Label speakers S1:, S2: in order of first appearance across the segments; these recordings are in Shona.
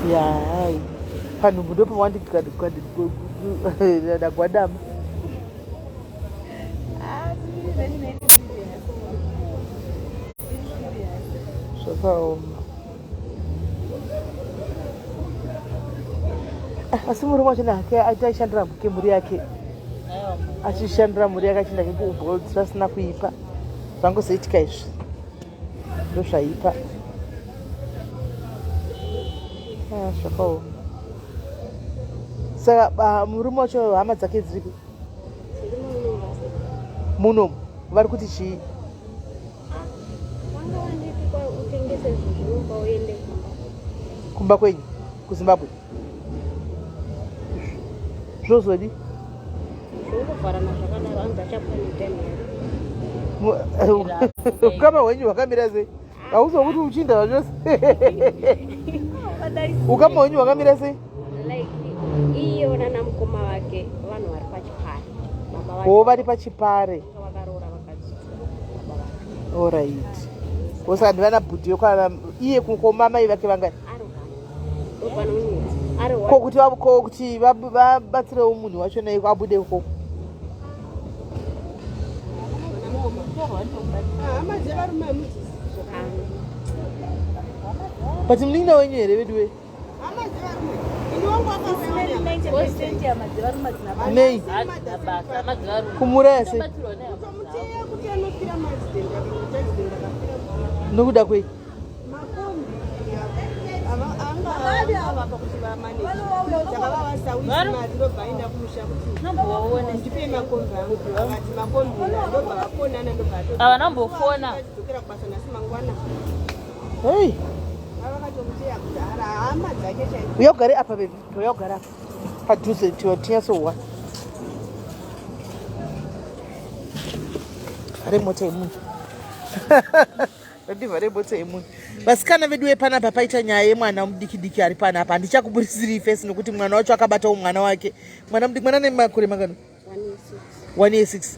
S1: Yai. Panhumbu ndopawandidagwadama. Zvakaoma. Ah, asi murume wacho nehake aiti aishandira mhuke mhuri yake achishandira mhuri yake achienda ke kuubold zvasina kuipa zvangozoitika izvi ndozvaipa ah, zvakaoma saka murume wacho hama dzake dziripi munomu vari kuti chii kumba kwenyu kuzimbabwe zvozodi ukama hwenyu hwakamira sei hauzokuti uchinda zvachose ukama hwenyu hwakamira sei
S2: iye nana mukoma vake vanhu vari pachipare
S1: o vari pachipare orit osaka ndivana bhudhi yekwana iye kukoma mai vake vangani ko kuti ko kuti vabatsirewo munhu wacho naye abude ko but munin'ina wenyu here veduwe Nei? Kumuraya sei? Nokuda kwei?
S3: Havana
S1: Hey. Uya ugare apa baby. Uya ugare apa. Padhuze tinyatsohwa. Vhare mota yemunhu. Ndivhare mota yemunhu. Vasikana vedu vepanapa paita nyaya yemwana mudiki diki ari panapa. Handichakuburisiri face nokuti mwana wacho akabatawo mwana wake. Mwana mudiki mwana nemakore mangani? 1 year 6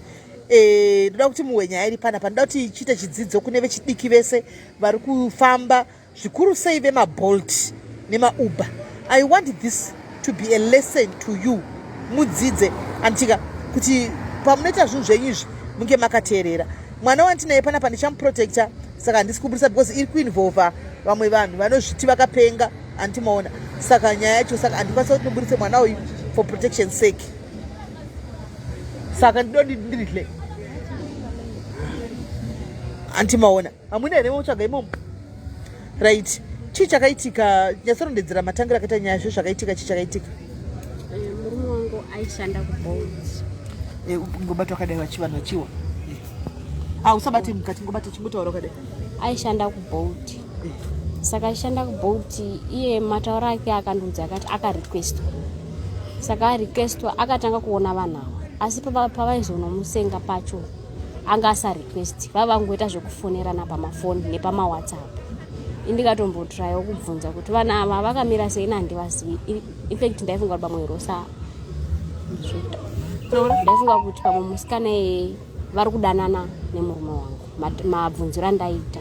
S1: eh, ndoda kuti muhwe nyaya iri panapa ndoda kuti chiite chidzidzo kune vechidiki vese vari kufamba zvikuru sei vemabolt nemauber i want this to be a lesson to you mudzidze anditika kuti pamunoita zvinhu zvenyu izvi munge makateerera mwana wandinaye panapa ndichamuprotecta saka handisi kuburisa because iri kuinvolva vamwe vanhu vanozviti vakapenga andimaona saka nyaya yacho saka handikwanisa kuti ndiburitse mwana uyu for protection sake saka ndidodi ndiridle anti maona hamuna here motsvaga imomo right chii chakaitika nyatsorondedzera matangira akaita nyaya zvo zvakaitika chii chakaitika
S2: eh, murume wangu aishanda kubolt
S1: eh, ngobata wakadai vachivanhu vachiwa eh. ah usabate mukati ngobata chingotaura wakadai
S2: aishanda kubolt saka achishanda kubolt iye matauro ake akandiudza akati akarequestwa saka arequestwa akatanga kuona vanhu ava asi pavaizonomusenga pacho anga asarequest vava vangoita zvekufonerana pamafoni nepamawhatsapp indikatombotrayawo kubvunza kuti vanhu ava vakamira sei ini handivazivi infact ndaifunga kuti pamwe rosa ndaifunga kuti pamwe musikana iyeye vari kudanana nemurume wangu mabvunziro andaiita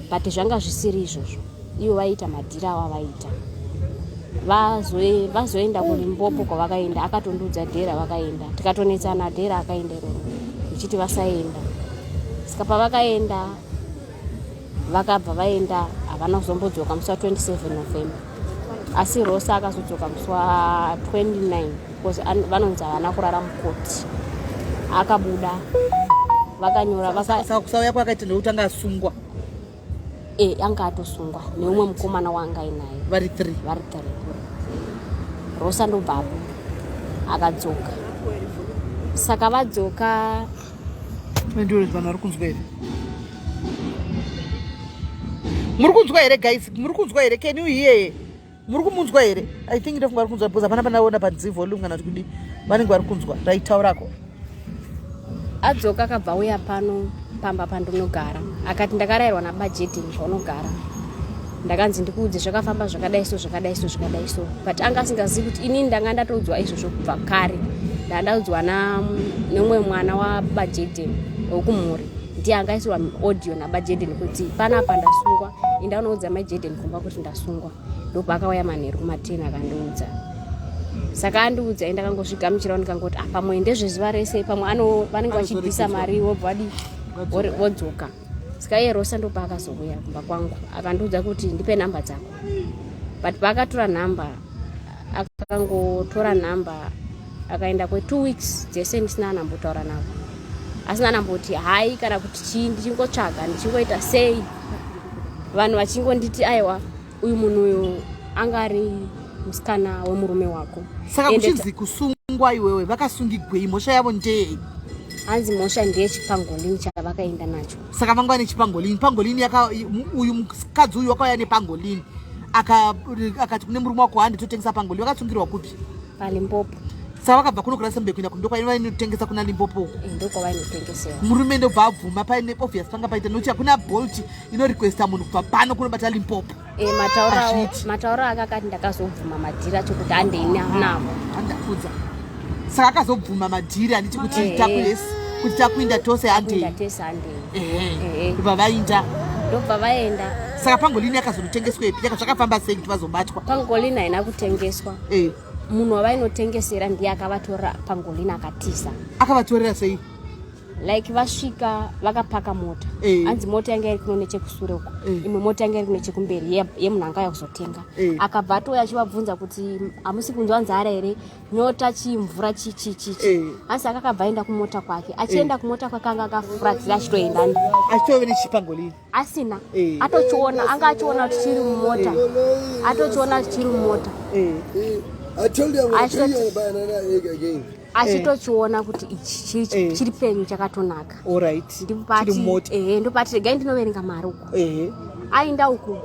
S2: but zvanga zvisiri izvozvo ivo vaiita madhiri avo avaita vazoenda kulimpopo kwavakaenda akatondiudza dhera vakaenda tikatonetsana dhera akaenda iroro ndichiti vasaenda saka pavakaenda vakabva vaenda havana kuzombodzoka musi wa 27 november asi rosa akazodzoka musi wa 29 because vanonzi havana kurara mukoti akabuda vakanyora
S1: kusauya kwakaita nekuti anga asungwa
S2: e anga atosungwa neumwe mukomana waanga ainaye
S1: vari three
S2: vari three rosa ndobva abuda akadzoka saka vadzoka
S1: Ndiwe vanhu vari kunzwa here? Muri kunzwa here guys? Muri kunzwa here? Can you hear? Muri kumunzwa here? I think ndofunga vari kunzwa because hapana panaona panzi volume kana kuti kudii. Vanenge vari kunzwa. Right taurako.
S2: Adzoka akabva uya pano pamba pandinogara akati ndakarairwa nabajedini paunogara ndakanzi ndikuudze zvakafamba zvakadai so zvakadai so zvakadai so but anga asingazivi kuti inini ndanga ndatoudzwa izvozvo kubva kare ndandaudzwa neumwe mwana wabajaden wekumhuri ndiye anga aisirwa audio nabajaden kuti panapa ndasungwa Inda unoudza mai Jaden kumba kuti ndasungwa. Ndopaakauya manheru kuma10 akandiudza. Saka andiudza enda akangozvigamuchirawo ndikangoti ah, pamwe ndezvezuva rese, pamwe ano vanenge vachibvisa mari wobva vadii wodzoka. Saka iye Rosa ndopaakazouya kumba kwangu akandiudza kuti ndipe nhamba dzako, but paakatora nhamba, akangotora nhamba akaenda kwe2 weeks dzese ndisina anambotaura navo, asina anamboti hai kana kuti chii. Ndichingotsvaga, ndichingoita sei, vanhu vachingonditi aiwa, uyu munhu uyu anga ari musikana wemurume wako.
S1: Saka kuchinzi kusungwa iwewe, vakasungigwei? Mhosva yavo ndeyei?
S2: Hanzi mhosva ndeyechipangolini chavakaenda nacho.
S1: Saka vanga vane chipangolini. Pangolini uyu mukadzi uyu wakauya nepangolini, akati kune murume wako, "Handi totengesa pangolini." Vakasungirwa kupi?
S2: PaLimpopo.
S1: Saka vakabva kuno kuRustenburg kuenda ndokwainotengesa kuna Limpopo uko?
S2: Ndokwavainotengesewa.
S1: Murume ndobva abvuma. Paine obvious panga paita, nokuti hakuna Bolt inorequesta munhu kubva pano kunobata Limpopo.
S2: Hazviiti. Matauro ake akati ndakazobvuma madhiri acho kuti handei navo.
S1: Andakudza. Saka akazobvuma madhiri, handiti, kuti yes, kuti takuinda tose, handei.
S2: Kuenda tese, handei.
S1: Ndobva vainda.
S2: Ndobva vaenda.
S1: Saka pangolini yakazonotengeswepi? Zvakafamba sei kuti vazobatwa?
S2: Pangolini haina kutengeswa. Munhu wavainotengesera ndiye akavatorera pangolini akatiza.
S1: Akavatorera sei?
S2: Like vasvika vakapaka mota. Hanzi mota yanga iri kuno nechekusure uko, imwe mota yanga iri nechekumberi yemunhu anga auya kuzotenga. Akabva atouya achivabvunza kuti hamusi kunzwa nzara here, nyota, chii, mvura, chii chii chii chii. Asi akakabva aenda kumota kwake. Achienda kumota kwake anga akafuratira achitoenda.
S1: Achitove nechipangolini?
S2: Asina. Atochiona, anga achiona kuti chiri mumota, atochiona kuti chiri mumota.
S3: I told you I'm gonna tell you buy another egg again.
S2: Achitochiona kuti ichi chiri penyu, chakatonaka.
S1: Alright, chiri mumota.
S2: Ehe, ndopati regai ndinoverenga mari uku. Aenda uku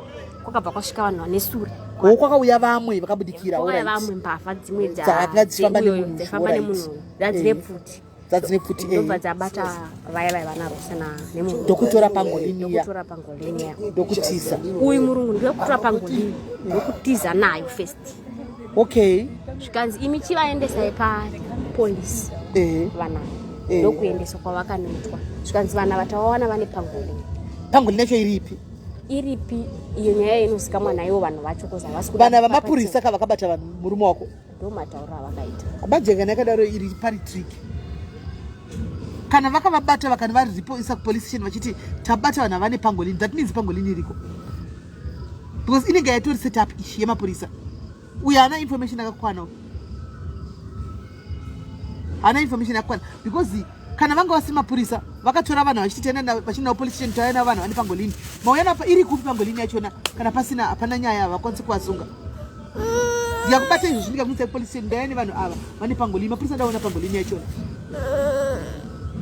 S2: kwakabva kwasvika vanhu vane sure.
S1: Wo kwakauya vamwe vakabudikira?
S2: Kwakauya vamwe mbavha dzimwe
S1: Dzakanga dzichifamba
S2: dzeuyoyo,
S1: nemunhu.
S2: dzaifamba nemunhu uyu, dzadzine pfuti.
S1: Dzadzine pfuti.
S2: Ndobva dzabata vaya vaiva naRosa nemunhu.
S1: Ndokutora pangolini iya.
S2: Ndokutora pangolini iya.
S1: Ndokutiza.
S2: Uyu murungu ndekutora pangolini ndokutiza nayo first. Zvikanzi imi chivaendesai papolisi vana. Ndokuendeswa kwavakanoitwa, zvikanzi vana vatavawana vane pangolini.
S1: Pangolini yacho iripi?
S2: Iripi iyo nyaya inozikamwa naivo vanhu vacho, kozi havasi kuda
S1: Vana vamapurisa ka vakabata vanhu, murume wako?
S2: Ndo matauro avakaita.
S1: Majengana yakadaro iri pari trick. Kana vakavabata vakani varipoisa kupolice station vachiti tabata vanhu havane pangolini, that means pangolini iriko, because inenge yatori setup ichi yemapurisa. Uyo haana information akakwana, haana information yakakwana, because kana vanga vasiri mapurisa vakatora vanhu vachiti taenda vachindawo police station, tauya navo vanhu vane pangolini, mauya napa, iri kupi pangolini yachona? Kana pasina, hapana nyaya, havakwanisi kuvasunga. Ndikakubata izvozvi, ndikakuisa kupolice station, ndauya nevanhu ava vane pangolini, mapurisa ndaona pangolini yachona?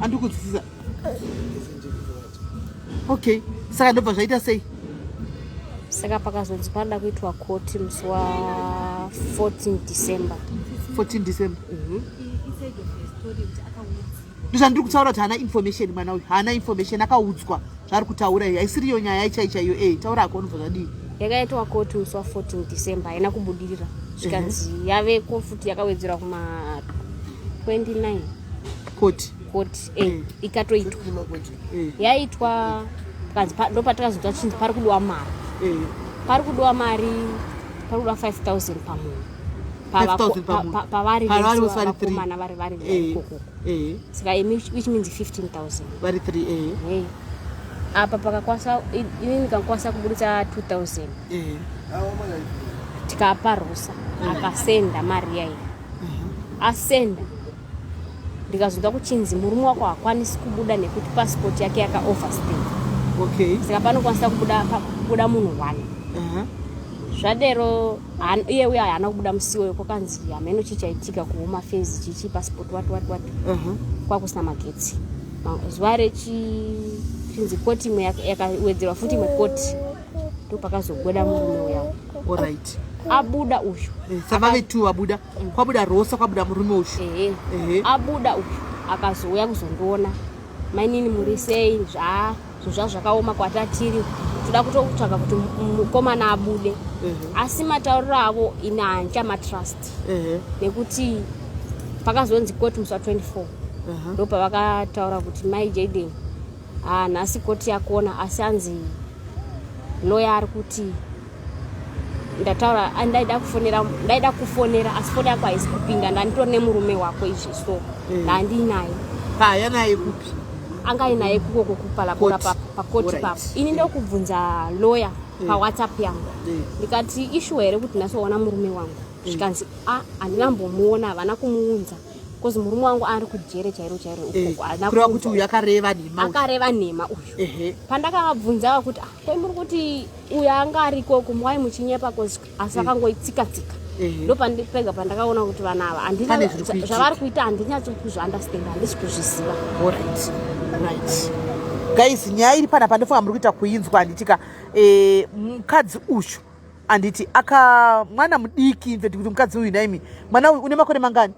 S1: Andiri kunzwisisa. Okay, saka ndobva zvaita sei?
S2: Saka pakazonzi panoda kuitwa koti musi wa14 December.
S1: 14 December. Ndozvandiri kutaura kuti haana information mwana uyu, haana information. Akaudzwa zvaari kutaura iyo haisiriyo nyaya ichaichaiyo. Taura hako, unobva zvadii?
S2: Yakaitwa koti musi wa14 December, haina kubudirira. Zvikanzi yaveko futi, yakawedzerwa kuma 29.
S1: Koti?
S2: Koti ikatoitwa. Yaitwa, kanzi ndopatakazonzwa chinzi pari kudiwa mari. Pari kudiwa mari, pari kudiwa 5000 pamunhu.
S1: 5,000 pamunhu.
S2: Pavari
S1: Pavari
S2: vese.
S1: Vose vari three.
S2: Vakomana vari ikokoko. Saka which means 15,000.
S1: Vari 3.
S2: Hey. Apa pakakwanisa, inini ndikakwanisa kubudisa 2000. Tikapa Rosa, akasenda mari yaii. Asenda, ndikazonzwa kuchinzi murume wako haakwanisi kubuda nekuti pasipoti yake yaka overstay. Saka panokwanisa kubuda munhu one. Zvadero iye uya haana kubuda musi iwoyo. Kwakanzi hameno chichaitika kuHome Affairs, chichi pasipoti, what what what. Kwakusina magetsi. Zuva rechi chinzi koti imwe yakawedzerwa futi, imwe koti, ndopakazobuda murume uya. Abuda uyu.
S1: Saka vave two vabuda. Kwabuda Rosa, kwabuda murume uyu.
S2: Ehe. Abuda uyu akazouya kuzondiona: "Mainini, muri sei? Zvinhu zvazvo zvakaoma kwatatiri, toda kutotsvaga kuti mukomana abude." Asi matauriro avo ini handichamatrust, nekuti pakazonzi koti musi wa24, ndopavakataura kuti, "Mai Jaden, nhasi koti yakona, asi anzi Lawyer ari kuti ndataura, ndaida kufonera, ndaida kufonera, asi foni yako haisi kupinda. Ndanditori nemurume wako izvi, so ndandiinaye.
S1: Paya naye kupi?
S2: Anga ainaye kukoko kuPhalaborwa.
S1: Court.
S2: Pakoti papo. Ini ndokubvunza lawyer paWhatsApp yangu. Ndikati, "Ishuwa here kuti ndasoona murume wangu?" Zvikanzi, "A, handinambomuona, havana kumuunza because murume wangu ari kujere chairo chairo ukoko, haana
S1: Kureva kuti
S2: kuunzwa."
S1: Uyu akareva nhema uyu.
S2: Akareva nhema uyu. Pandakavabvunza kuti, "Ah, koi muri kuti uyu anga ari ikoko, wai muchinyepa?" Cause asi vakangoitsika tsika. Ndopega pandakaona kuti vanhu ava handina
S1: Pane zviri kuitika.
S2: Zvavari kuita handinyatso kuzviunderstand, handisi kuzviziva.
S1: Alright, right guys, nyaya iri panapa ndofunga muri kuita kuinzwa, handitika? Mukadzi uyu, handiti, aka mwana mudiki, in fact kuti mukadzi uyu, naimi, mwana uyu une makore mangani?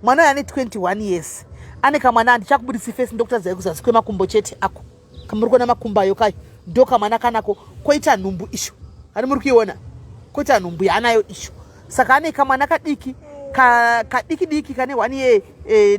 S1: Mwana uyu ane 21 years, ane kamwana. Handichakubudisi face, ndokutadzai kuzasi kwemakumbo chete ako. Kamuri kuona makumbo ayo kayo, ndo kamwana kanako. Koita nhumbu isho, hani muri kuiona? Koita nhumbu yaanayo isho. Saka ane kamwana kadiki, kadiki diki, kane one year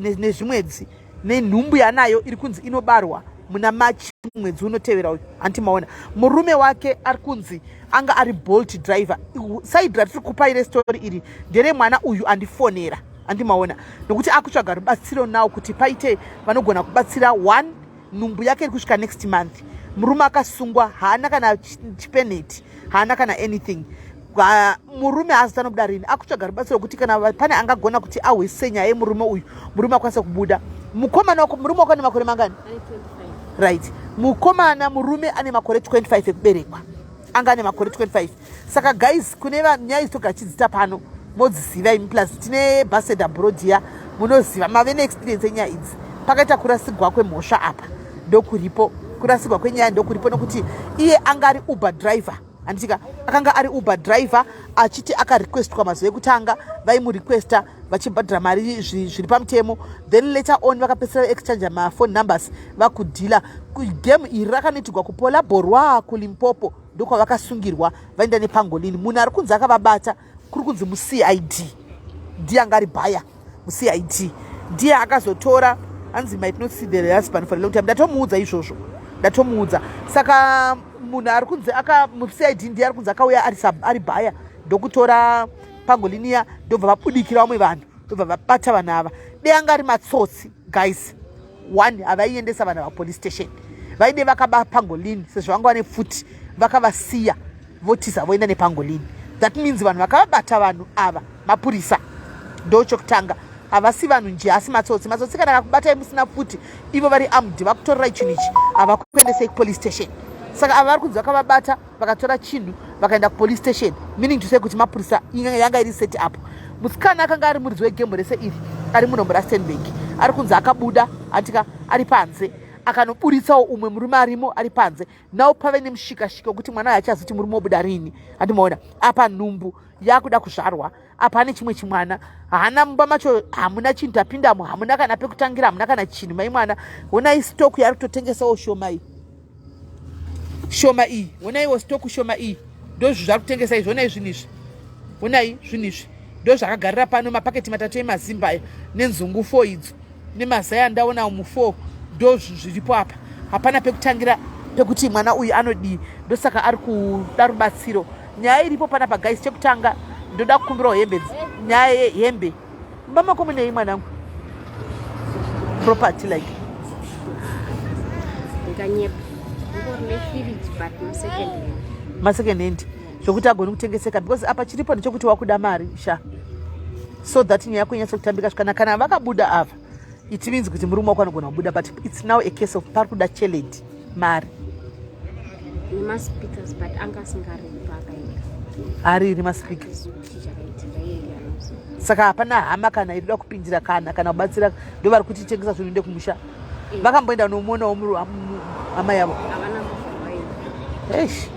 S1: nezvimwedzi, nenhumbu yaanayo iri kunzi inobarwa muna March, mwedzi unotevera uyu, hanti maona? Murume wake ari kunzi anga ari Bolt driver. Side ratiri kupai restori iri nderemwana uyu andifonera, handimaona? Nokuti akutsvaga rubatsiro nawo kuti paite vanogona kubatsira. One, nhumbu yake iri kusvika next month. Murume akasungwa, haana kana chipeneti, haana kana anything. Murume haazoti anobuda rini. Akutsvaga rubatsiro kuti kana pane angagona kuti ahwise nyaya yemurume uyu, murume akwanisa kubuda. Mukomana wako, murume wako ane makore mangani?
S2: Ane 25.
S1: Right, mukomana, murume ane makore 25 ekuberekwa, anga ane makore 25. Saka guys, kune nyaya idzi togachidzita pano, modziziva imi, plus tine based abroad ya munoziva, mave neexperience yenyaya idzi. Pakaita kurasigwa kwemhosva apa, ndokuripo kurasigwa kwenyaya, ndokuripo nokuti iye anga ari Uber driver, handitika? Akanga ari Uber driver, achiti akarequestwa mazuva ekutanga, vaimurequesta vachibhadhara mari zviri pamutemo. Then later on vakapedzisira vaexchange maphone numbers, vakudhila. Game iri rakanoitirwa kuPhalaborwa, kuLimpopo, ndokwavakasungirwa vaenda nepangolini. Munhu ari kunzi akavabata kuri kunzi muCID, ndiye anga ari buyer muCID, ndiye akazotora. Hanzi might not see the husband for a long time. Ndatomuudza izvozvo, ndatomuudza. Saka munhu ari kunzi aka muCID ndiye ari kunzi akauya ari buyer, ndokutora pangoliniya, ndobva vabudikira vamwe vanhu, ndobva vabata vanhu ava. Dei anga ari matsotsi, guys, one, havaiendesa vanhu ava police station. Vaide vakaba pangolini, sezvo vanga vane pfuti, vakavasiya votiza voenda nepangolini. That means vanhu vakavabata vanhu ava mapurisa. Ndo chokutanga, havasi vanhu nje, asi matsotsi. Matsotsi kana akakubatai musina pfuti, ivo vari armed, vakutorerai chinhu ichi, havakuendesei kupolice station. Saka ava vari kunzi vakavabata, vakatora chinhu, vakaenda kupolice station, meaning to say kuti mapurisa, yanga iri set up. Musikana akanga ari muridzi wegame rese iri ari muno muRustenburg, ari kunzi akabuda, atika ari panze, akanoburitsawo umwe murume arimo ari panze. Nawo pave nemushikashika wekuti mwana uyu achazoti murume wobuda rini, handimaona? Apa nhumbu yakuda kuzvarwa, apa ane chimwe chimwana. Haana mumba macho, hamuna chinhu. Tapindamo, hamuna kana pekutangira, hamuna kana chinhu. Mai mwana, honai stock yaari kutotengesawo shoma iyi, shoma iyi. Honaiwo stock shoma iyi, ndozvo zvari kutengesa izvi. Honai zvinhu izvi, honai zvinhu izvi, ndo zvakagarira pano. Mapaketi 3 emazimba aya, nenzungu 4 idzo, nemazai andaona umu 4, ndo zviripo apa. Hapana pekutangira pekuti mwana uyu anodii. Ndosaka ari kuda rubatsiro. Nyaya iripo panapa guys, chekutanga ndoda kukumbirawo hembe. Nyaya yehembe, mumba mako munei, mwanangu? Property like?
S2: Ndikanyepa, ngori nefiriji, but masecond hand.
S1: Masecond hand, zvokuti agoni kutengeseka, because apa chiripo ndechekuti wakuda mari sha, so that nyaya yako inyatso kutambika zvakanaka. Kana vakabuda ava, it means kuti murume wako anogona kubuda, but it's now a case of pari kuda cheledi, mari.
S2: Nemaspeakers, but anga asingariri paakaenda.
S1: Ariri maspeaker?
S2: Chii chakaitika, iye ndiye anoziva.
S1: Saka hapana hama kana irida kupindira kana kubatsira? Ndo vari kuti tengesa zvinhu ndekumusha. Vakamboenda nomuonawo hama yavo?
S2: Havana kubva vaenda.
S1: Eish.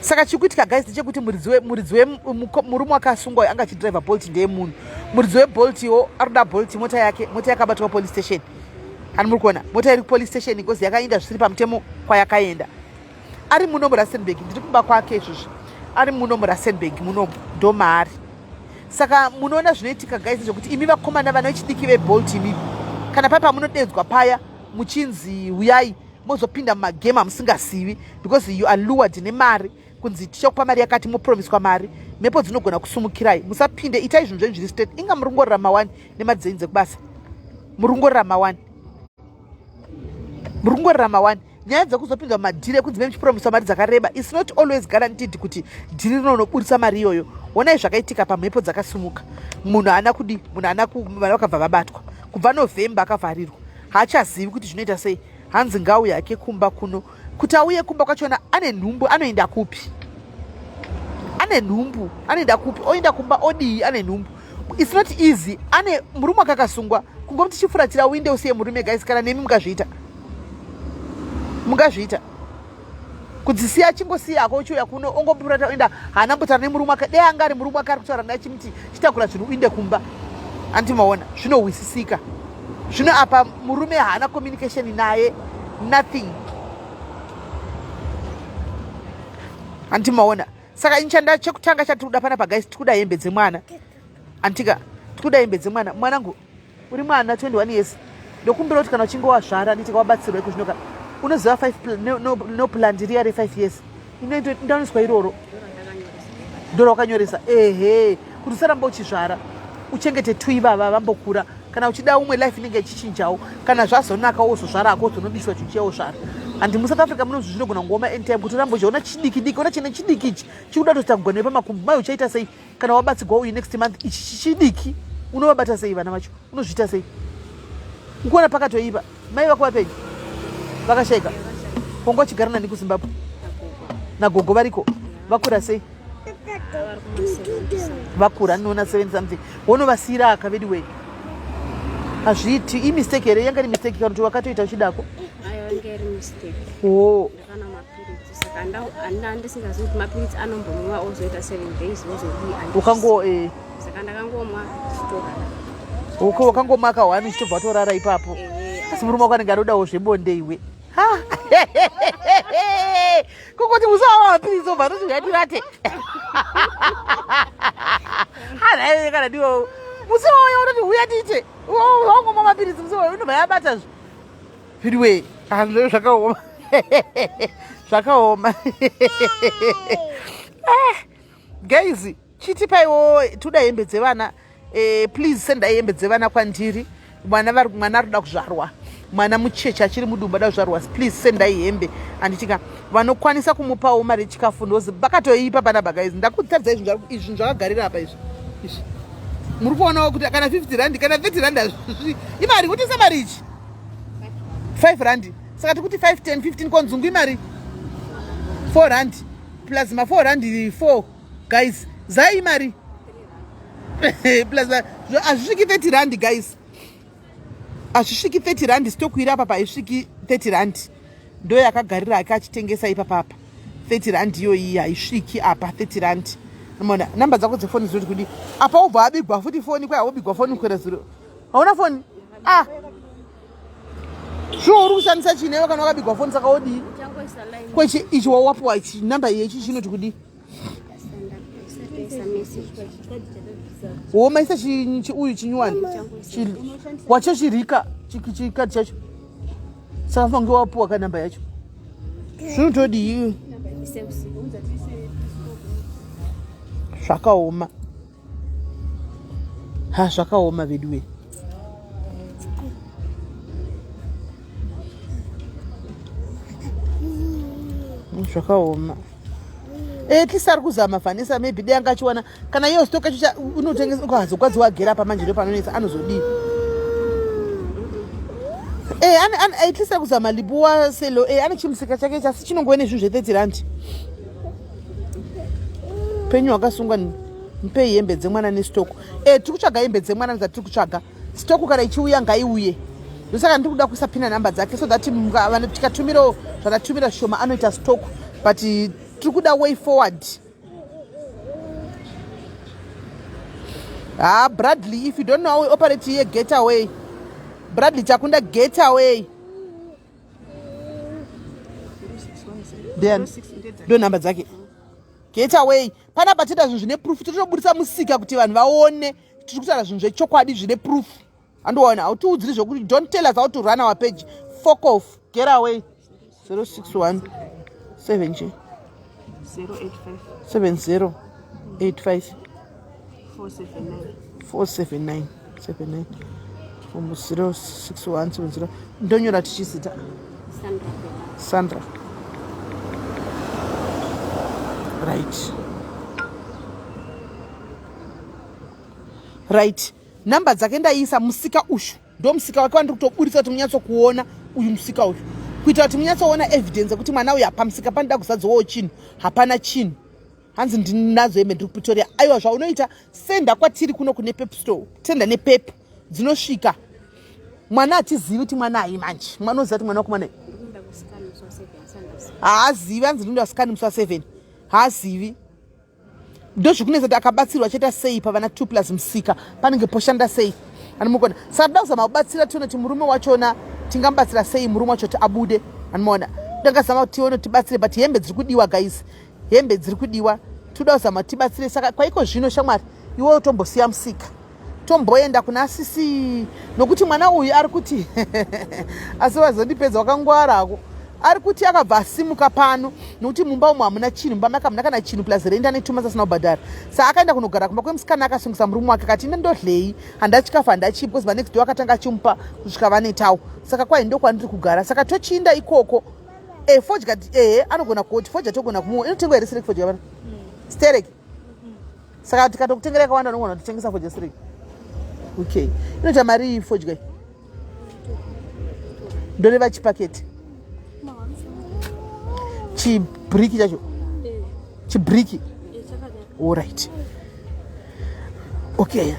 S1: Saka chiri kuitika guys ndechekuti muridzi wemurume wakasungwa uyu anga achidhiraivha Bolt, ndeye munhu. Muridzi weBolt iwo ari kuda Bolt, mota yake. Mota yakabatwa police station, hani muri kuona? Mota iri kupolice station because yakaenda zvisiri pamutemo kwayakaenda. Ari muno muRustenburg, ndiri kumba kwake izvozvi, ari muno muRustenburg munomu, ndo maari. Saka munoona zvinoitika guys, zvekuti imi vakomana, vana vechidiki veBolt, imimi kana pai pamunodedzwa paya muchinzi uyai. mozopinda mumagame amusingazivi because you are lured nemari kunzi tichakupa mari yakati mopromiswa mari mhepo dzinogona kusumukirai musapinde itai zvinhu zvenyu zviri straight inga muri kungorera mawani nemari dzenyu dzekubasa muri kungorera mawani muri kungorera mawani nyaya dzekuzopinzwa mumadhiri ekunzi memuchipromisa mari dzakareba its not always guaranteed kuti dhiri rinonoburitsa mari iyoyo honai zvakaitika pamhepo dzakasumuka munhu haana kudi munhu haana vana vakabva vabatwa kubva november akavharirwa haachazivi kuti zvinoita sei hanzi ngauye hake kumba kuno kuti auye kumba kwachona ane nhumbu anoenda kupi ane nhumbu anoenda kupi oenda kumba odii ane nhumbu its not easy ane murume akakasungwa kungomuti chifuratira uinde usiye murume guys kana nemi mungazviita mungazviita kudzisiya achingosiya ako uchiuya kuno ongopurata oenda haana mbotaura nemurume ake dei anga ari murume ake ari kutaura naye chimuti chitakura zvinhu uinde kumba anti maona zvinohwisisika zvino apa murume haana communication naye nothing anti maona saka inchanda chekutanga chatiri kuda panapa guys tikuda hembe dzemwana antika tikuda hembe dzemwana mwanangu uri mwana 21 years ndokumbira kuti kana uchinge wazvara nditi wabatsirwa iko zvinoka unoziva no plan riya re 5 years inondoniswa iroro ndorawakanyoresa ehe kuti usaramba uchizvara uchengete tu ivava vambokura kana uchida umwe life inenge ichichinjawo kana zvazonaka wozozvara ako wozonobiswa chinhu chiya wozvara handi musouth africa muno zvinogona kungooma anytime kuti urambe uchiona chidiki diki ona chine chidiki ichi chikuda kutoita kugona pamakumbo mai uchaita sei kana wabatsigwa uyu next month ichi chidiki unovabata sei vana vacho unozviita sei ukuona pakatoipa mai vako vapenyu vakashaika kongo vachigara nani kuzimbabwe nagogo variko vakura sei vakura ndinoona 7 something wonovasiira aka veduwei hazviiti imistake here yanga iri mistake kana kuti wakatoita uchidako
S2: oh. Saka mapiritsi anombomwiwa ozoita 7 days ozodii
S1: ukango eh.
S2: Saka ndakangomwa chitorara.
S1: Uko wakangomwa ka one uchitobva watorara ipapo. Asi murume wako anenge anodawo zvebonde iwe. Kungoti usawa mapiritsi obva atoti uyati rate. Hana kana ndiwo. Musi wayo unoti uya tiite. Wangomwa mapiritsi musi wayo unobva yabata zve. Anyway, hazvo zvakaoma. Zvakaoma. Ah, guys, chitipaiwo toda hembe dzevana. Eh, please sendai hembe dzevana kwandiri. Mwana vari mwana ari kuda kuzvarwa. Mwana mucheche achiri mudumbu ada kuzvarwa. Please sendai hembe. Anditika vanokwanisa kumupawo mari yechikafu ndozi bakatoipa panapa guys. Ndakutaridzai zvinhu izvi zvakagarira apa izvi. Izvi. Muri kuonawo kuti kana 50 rand kana 30 rand hazvi. Imari kuti semari ichi. 5 rand saka tikuti 5 10 15 ko nzungu imari 4 rand plus ma 4 rand 4 guys zai imari plus hazvisviki 30 rand guys hazvisviki 30 rand stock iri apa paisviki 30 rand ndo yakagarira ake achitengesa ipapapa 30 rand iyoyi haisviki apa 30 rand mona namba dzako dzefoni dzinoti kudi apa ubva abigwa futi foni kwai haubigwa foni kwera zuro hauna foni ah shuwa uri kushandisa chii newe kana wakabigwa foni saka wodii kwechi ichi wawapiwa ichi namba iye ichi chinoti kudii womaisa uyu chinyuwani wacho chirika chikadhi chacho saka fange wapiwa ka namba yacho zvinotodii zvakaoma ha zvakaoma veduwe zvakaoma eh, at least ari kuzama vanessa maybe dei anga achiwana kana iyo stock yacho unotengesa ukazokwadzi wagera apa manje ndopanonetsa anozodii eh, at least ari kuzama libuwa selo eh, ane chimusika chake chasi chinongove nezvinhu zve30 rand penyu hwakasungwa mupei hembe dzemwana nestoko e tiri kutsvaga hembe dzemwana dzatiri kutsvaga stoko kana ichiuya ngaiuye ndosaka ndiri kuda kuisa pina nhamba dzake so that tikatumirawo zvatatumira zvishoma anoita stock but tiri kuda way forward ha ah, bradley if you don't know how we operate here get away bradley chakunda get away ndiani ndo nhamba dzake get away panapa tiita zvinhu zvine proof tinotoburitsa musika kuti vanhu vaone tiri kutaura zvinhu zvechokwadi zvine proof andiona hautiudziri zvekuti don't tell us how to run our page fuck off get away. 061 7 chi 70 85 479 79 06170 ndonyora tichizita Sandra right right number dzake ndaiisa musika ushu ndo musika wake wandiri kutoburitsa kuti munyatsokuona uyu musika uyu kuitira kuti munyatsoona evidence yekuti mwana uyu pamusika panoda kuzadzowawo chinhu hapana chinhu hanzi ndinadzo hembe ndiri kupretoria aiwa zvaunoita senda kwatiri kuno kune pep store tenda nepep dzinosvika mwana hatizivi kuti mwana ayi manje mwana oziva kuti mwana wako mwana haazivi hanzi ndinoda sikani musi wa 7 haazivi ndozvikunetsa kuti akabatsirwa achaita sei pavana 2 plus musika panenge poshanda sei animukona saka toda kuzama kubatsira tione kuti murume wachona tingamubatsira sei murume wacho kuti abude animuona tangazama kuti tione tibatsire but hembe dziri kudiwa guys hembe dziri kudiwa toda kuzama tibatsire saka kwaiko zvino shamwari iwe utombosiya musika tomboenda kuna sisi nokuti mwana uyu ari kuti asi vazondipedza wakangwara hako ari kuti akabva asimuka pano nokuti mumba umu hamuna chinhu mumba make hamuna kana chinhu plus rent ane two months asina kubhadhara sa akaenda kunogara kumba kwemusikana akasungisa murume wake akati ine ndodlei handachikafu handachii because manext door akatanga achimupa kusvika vanetawo saka kwai ndokwandiri kugara saka tochiinda ikoko e fodya ehe anogona kuti fodya togona kumuwa inotengwa here sireki fodya vana stereki saka tikatokutengera yakawanda unogona kutitengesa fodya stereki okay inoita mari iyi fodya ndoreva chipaketi chibriki chacho chibriki allright okay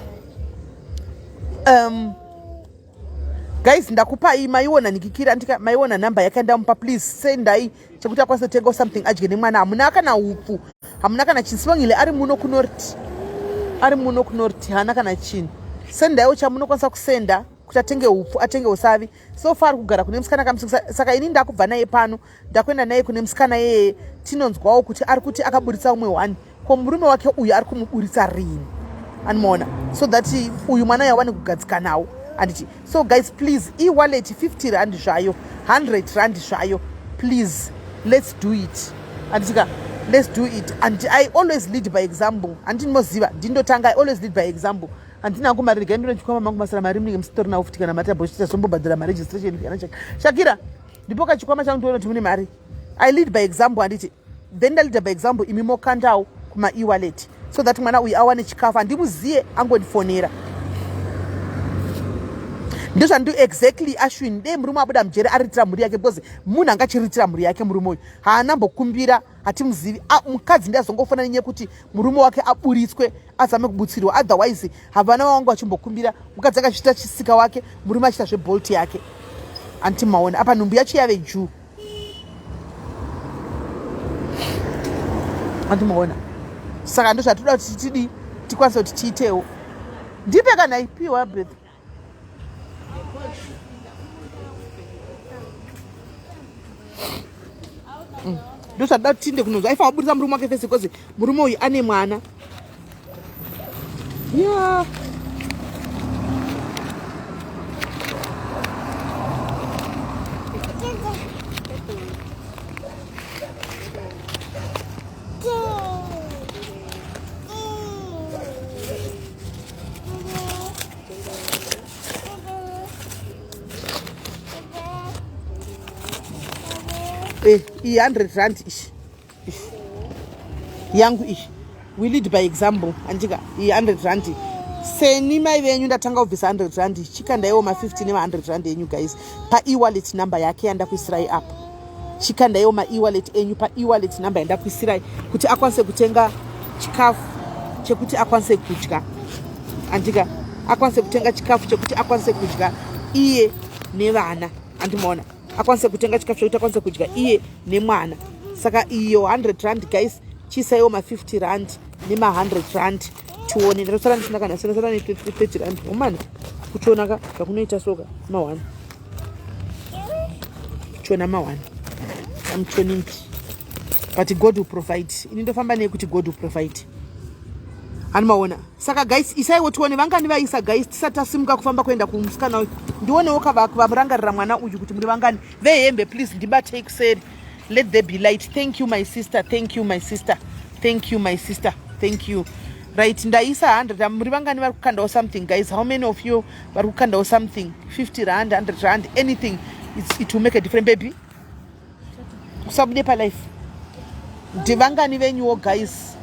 S1: guys ndakupai maiona nikikira ndika maiona number yake ndamupa please sendai chekuti akwanise kutenga something adye nemwana hamuna kana upfu hamuna kana chinhu sibongile ari muno kunorti ari muno kunorti haana kana chinhu sendaiwo chamunokwanisa kusenda kuti atenge upfu atenge usavi so far kugara kune musikana kamusika saka ini ndakubva naye pano ndakuenda naye kune musikana yeye tinonzwawo kuti ari kuti akaburitsa umwe one ko murume wake uyu ari kumuburitsa rini anomaona so that uyu mwana uyu awane kugadzikanawo anditi so guys please ewallet 50 rand zvayo 100 rand zvayo please let's do it anditika let's do it and i always lead by example handinoziva ndindotanga i always lead by example handina hangu mari regai ndinochikwama mangu masara mari munenge musitori nawo futi kana mati abositazombobhadhara maregistration kana shakira ndipo kachikwama changu ndiona kuti mune mari i lead by example handiti then ndaleada by example imi mokandawo kuma ewallet so that mwana uyu awane chikafu handimuziye angondifonera ndozvandi exactly ashwin dei murume abuda mujere aritira mhuri yake because munhu angachiritira mhuri yake murume uyu haana mbokumbira hatimuzivi mukadzi ndi azongofona nenyaya yekuti murume wake aburitswe azame kubutsirwa otherwise havana vavanga vachimbokumbira mukadzi akachiita chisika wake murume achiita zvebolt yake anti maona apa nhumbu yacho yave juu anti maona saka ndozvatoda kuti tidii tikwanise kuti tiitewo ndipe kana ipiwa beth Ndozvada kuti tiinde kunonzwa aifanira kuburitsa murume wake fese because murume uyu ane mwana ya Eh, iyi 100 rand ishi yangu iyi we lead by example andika iyi 100 rand seni mai venyu ndatanga kubvisa 100 rand chikandaiwo ma50 nema100 rand enyu guys paewallet number yake yandakuisirai apa chikandaiwo maewallet enyu paewallet number yandakuisirai kuti akwanise kutenga chikafu chekuti akwanise kudya andika akwanise kutenga chikafu chekuti akwanise kudya iye nevana andimaona akwanise kutenga chikafu chekuti akwanise kudya iye nemwana saka iyo 100 rand guys chiisaiwo ma50 rand nema100 rand tione ndatosara ndisina kana sina sara ne30 rand omana kuchiona ka zvakunoita soka ma1 kuchiona ma1 I'm tuning but God will provide ini ndofamba nei kuti God will provide Hani maona. Saka guys, isaiwo tione vangani vaisa guys tisati tasimuka kufamba kuenda kumusikana uyu. Ndionewo kavarangarira mwana uyu kuti muri vangani. Vehembe please ndibatei kuseri. Let there be light. Thank you my sister. Thank you my sister. Thank you my sister. Thank you. Right, ndaisa 100. Muri vangani vari kukandawo something guys? How many of you vari kukandawo something? 50 rand, 100 rand, anything. It will make a difference baby. Usabude pa life. Ndivangani venyuwo guys?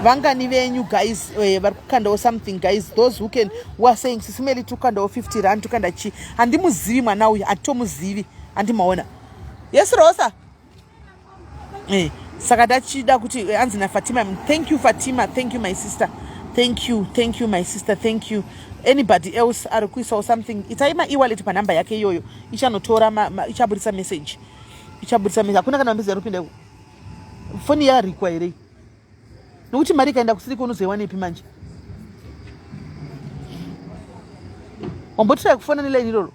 S1: Vangani venyu guys eh, vari kukandawo something guys? Those who can who are saying sisimeli tukandawo 50 rand tukanda chi. Handimuzivi mwana uyu, handitomuzivi. Handimaona. Yes Rosa. Eh, saka ndachida kuti eh, anzi nafatima thank you fatima thank you my sister thank you thank you my sister thank you anybody else ari kuisawo something itai maewallet panhamba yake iyoyo ichanotora ichaburitsa message ichaburitsa message hakuna kana message arikupinda foni yarikwa here nokuti mari ikaenda kusiriko unozoiwanepi manje wambotirai kufona nelaini iroro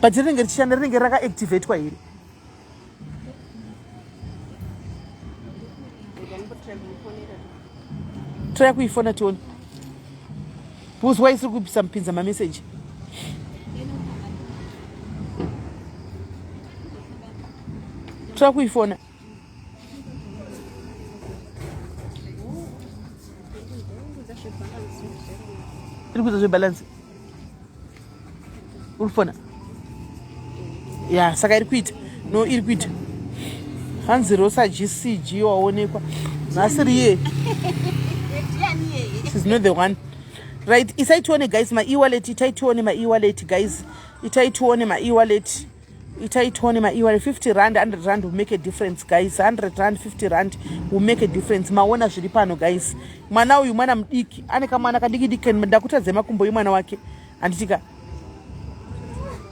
S1: but rinenge richishanda rinenge rakaactivatwa here try kuifona tione because why isiri kupisa mupinza mameseji try kuifona iri kuita zvebalance uri kufona ya saka iri kuita no iri kuita hanzi rosa gcg waonekwa nhasi riye shes not the one right isai tione guys maewallet itai tione maewallet guys itai tione maewallet itai tione maewallet 50 rand 100 rand will make a difference guys 100 rand 50 rand will make a difference maona zviri pano guys mwana uyu mwana mudiki ane kamwana kadiki diki ndakutadze makumbo yemwana wake handitika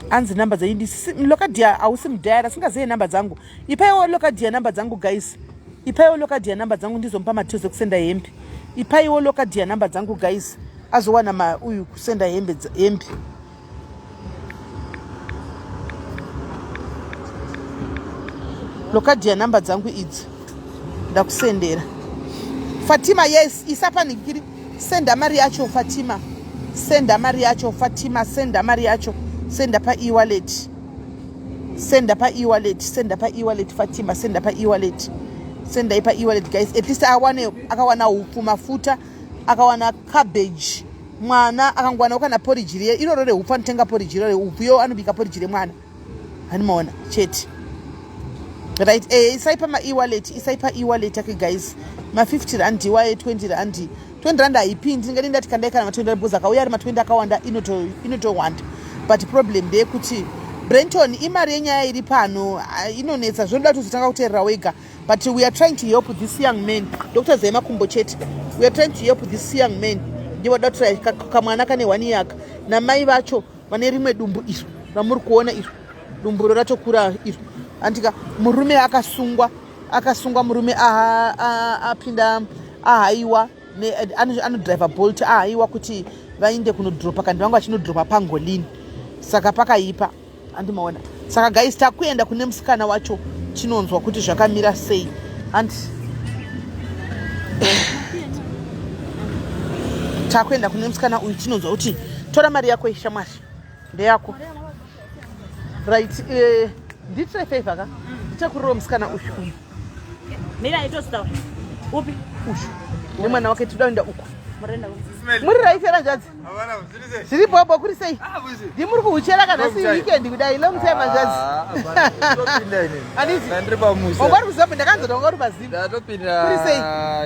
S1: anzi namba dzenyu lokadia hausi mudhayari asingazive namba dzangu ipaiwo lokadia namba dzangu guys ipaiwo lokadia namba dzangu ndizomupa matios ekusenda hembe ipaiwo lokadia namba dzangu guys azowana ma uyu kusenda hembe hembe lokadia namba dzangu idzi ndakusendera fatima yes isa panikiri senda mari yacho fatima senda mari yacho fatima senda mari yacho senda paewallet senda paewallet senda paewallet fatima senda paewallet sendai paewallet guys at least awane akawana upfu mafuta akawana cabbage mwana akangowanawo kana porridge riye iroro rehupfu anotenga porridge iroro rehupfu yo anobika porridge remwana hanimaona chete right eh, isai pama ewallet isai pa ewallet ake guys ma 50 rand iwaye 20 rand 20 rand haipindi ndingadi ndati kandai kana ma 20 rand because akauya ari ma 20 akawanda inotowanda but problem ndeyekuti brenton imari yenyaya iri pano inonetsa zvinoda kuti uzotanga kuteerera wega but we are trying to help this young man dr zai makumbo chete we are trying to help this young man ndivo da kutry kamwana kane one year aka namai vacho vane rimwe dumbu iro ramuri kuona iro dumbu ro ratokura iro andika murume akasungwa akasungwa murume apinda ahaiwa anodriver bolt ahaiwa kuti vainde kunodropa kandi vanga vachinodropa pangolini saka pakaipa andimaona saka guys takuenda kune musikana wacho tinonzwa kuti zvakamira sei andi takuenda kune musikana uyu tinonzwa kuti tora mari yako ishamwari ndeyako right eh, nditire favor ka ndichakurirawo musikana uyu uyu
S4: Mira itostaura. Upi?
S1: Uyu. Nemwana wake toda kuenda uko. Muri right here hanzvadzi? Zviri bobo kuri sei? Ah, Ndimuri kuhuchera kana si weekend kudai long time hanzvadzi.
S5: Ah,
S1: Anditi?
S5: Ndiri pamusha.
S1: Wanga uri kuZimbabwe ndakanzwa wanga uri paZim.
S5: Ndatopinda
S1: Kuri sei?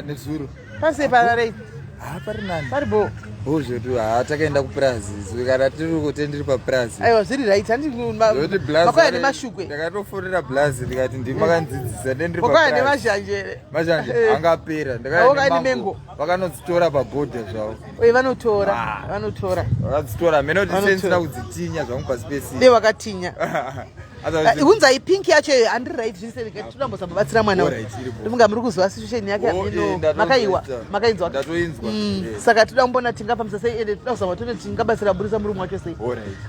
S5: Nezuro.
S1: Pasi pararei?
S5: Ah, pari nani?
S1: Pari bo.
S5: Bo zvedu ha takaenda kupurazi isu kana tiri kuti ndiri papurazi.
S1: Aiwa zviri right handi makwaya nemashukwe.
S5: Ndakatofonera blazi ndikati ndimi makandidzidzisa ndendiri
S1: papurazi. Makwaya nemazhanje here?
S5: Mazhanje eh. angapera
S1: ndakaenda nemengo.
S5: Vakanodzitora pabhodha zvavo.
S1: Oye vanotora ah. vanotora.
S5: Vakadzitora mene kuti sensina kudzitinya zvangu pasi pesi.
S1: Dei wakatinya. Eh, hunzai pink yacho iyo handiri right zviri toda mbatsira mwana ndofunga muri kuziva situation yake
S5: oh, eh,
S1: makaiwa makainzwa
S5: mm,
S1: eh. saka toda kumbona tingafambisa sei ende toda kuzama tone tingabatsira burisa murume wacho sei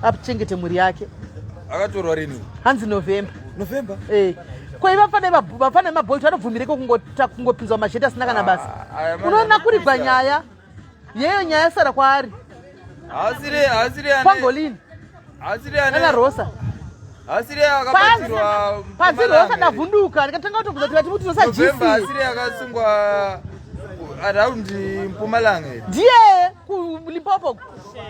S1: achengete mhuri yake
S5: akatorwa rini
S1: hanzi november
S5: november
S1: eh. Ko ivafana vafana vemabolt vanobvumireko kungopinzwa mazheti asina kana basa.
S5: Ah, aya
S1: Unoona kurigwa nyaya. Yeyo nyaya yasara kwaari.
S5: Hasiri hasiri ane
S1: Pangolini.
S5: hasiri ane
S1: Ana Rosa.
S5: hasiri akabatirwa
S1: Panzi Rosa ndavhunduka ndikatanga kutobvunza kuti vati muti Rosa
S5: November
S1: GC.
S5: hasiri akasungwa around Mpumalanga here.
S1: Ndiye kuLimpopo.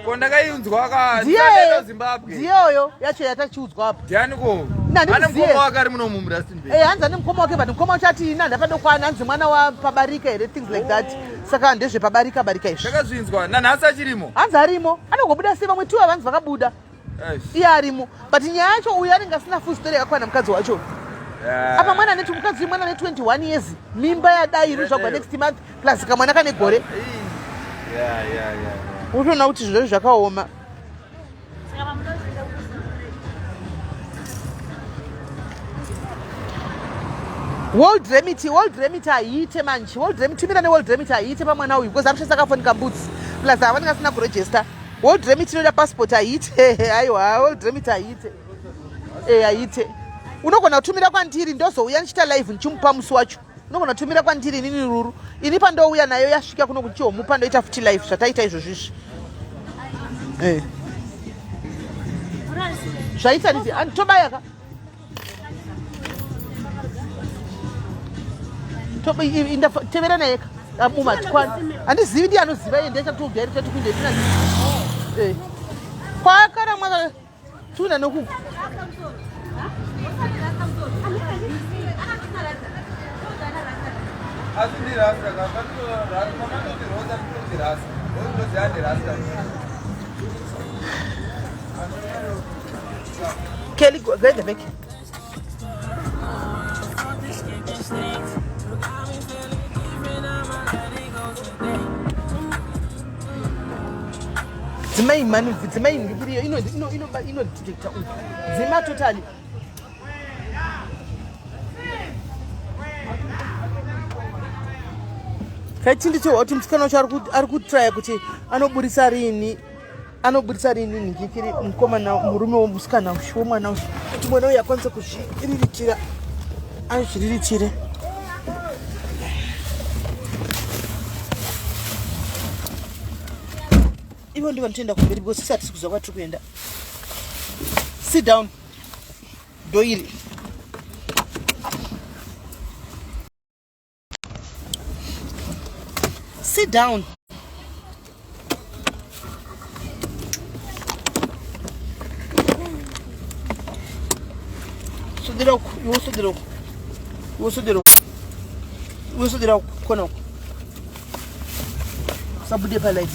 S5: Ko ndakainzwa ka
S1: Ndiye.
S5: ndakaenda Zimbabwe.
S1: Ndiyoyo yacho yatachiudzwa apa.
S5: Ndiani ko?
S1: Ina
S5: Ane
S1: handimuziye.
S5: mukoma wake ari muno muRustenburg.
S1: Eh, hanzi ane mukoma wake but mukoma wacho ati ina ndapadokwana hanzi mwana wapabarika here things like that. Saka ndezvepabarika barika izvi.
S5: Ndakazvinzwa nanhasi achirimo.
S1: Hanzi arimo anongobuda sei vamwe tuwa vanzi vakabuda.
S5: Eish.
S1: Iye arimo but nyaya yacho uyu anenge asina full story yakakwana mukadzi wacho.
S5: Yeah.
S1: Apa mwana ane mukadzi mwana ane 21 years mimba yadai iri zvagwa next month plus kamwana kane gore.
S5: Yeah, yeah, yeah, yeah.
S1: Unotoona kuti zvinhu zvakaoma. World Remit, World Remit haiite manje. World Remit tumira neWorld Remit haiite pamwana uyu because amushandisa akafoni kambudzi. Plus avanenge asina kuregister. World Remit inoda passport haiite. Aiwa, World Remit haiite. Eh, haiite. Unogona kutumira kwandiri ndozouya ndichiita live ndichimupa musi wacho. Unogona kutumira kwandiri inini Ruru. Ini pandouya nayo yasvika kuno kuchihomupa ndoita futi live zvataita izvozvo izvi. Eh. Zvaita nditi tobaya ka. Tevera naye ka abuma tikwani handizivi ndiye anoziva iye ndiye achatoudya iri tati kuinde tina eh kwakara mwaka tuna nokuku
S5: Asi ndi rasta ka pamatoti rosa ndinoti rasta. Ndoziva ndi rasta.
S1: Kelly go go in the back. Dzimai mani dzimai ndikiriyo ino ino ino ino detector uyu. Dzima totally. Kaitinditohwa kuti musikana wacho ari kutraya kuti anoburisa rini anoburisa rini nhikikiri mukomana murume womusikana uyu womwana uyu kuti mwana uyu akwanise kuzviriritira azviriritire. Ivo ndivo vanotoenda kumberi because sisi hatisi kuziva kwatiri kuenda. Sit down. Ndoiri. Sit down. Swedera uku, iwe swedera uku. Iwe swedera uku. Iwe swedera uku, kona uku. Usabude palight.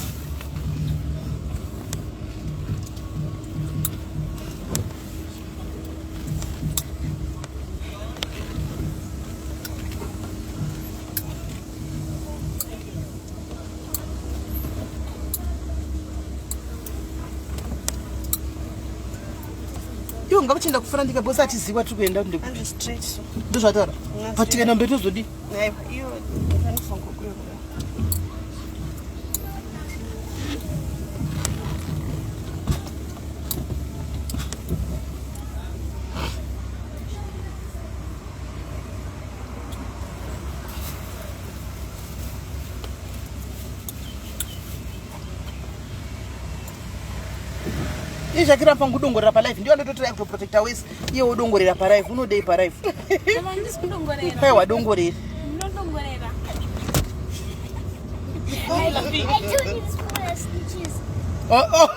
S1: Iwe ungakuchienda kufura ndika because atizivi kwatiri kuenda kuti
S6: Hanzi straight so.
S1: ndozvataura. But tikaenda mberi tozodii?
S6: Aiwa, iyo vanofunga kuyo.
S1: Iye Shakira anofanira kudongorera palife ndiyo andototraya kutoprotecta wese iye wodongorera palife unodei palife
S2: Handisi kudongorera.
S1: kwai wadongorera.
S2: Ndinodongorera.
S7: I don't need school as snitches.
S1: Oh, oh.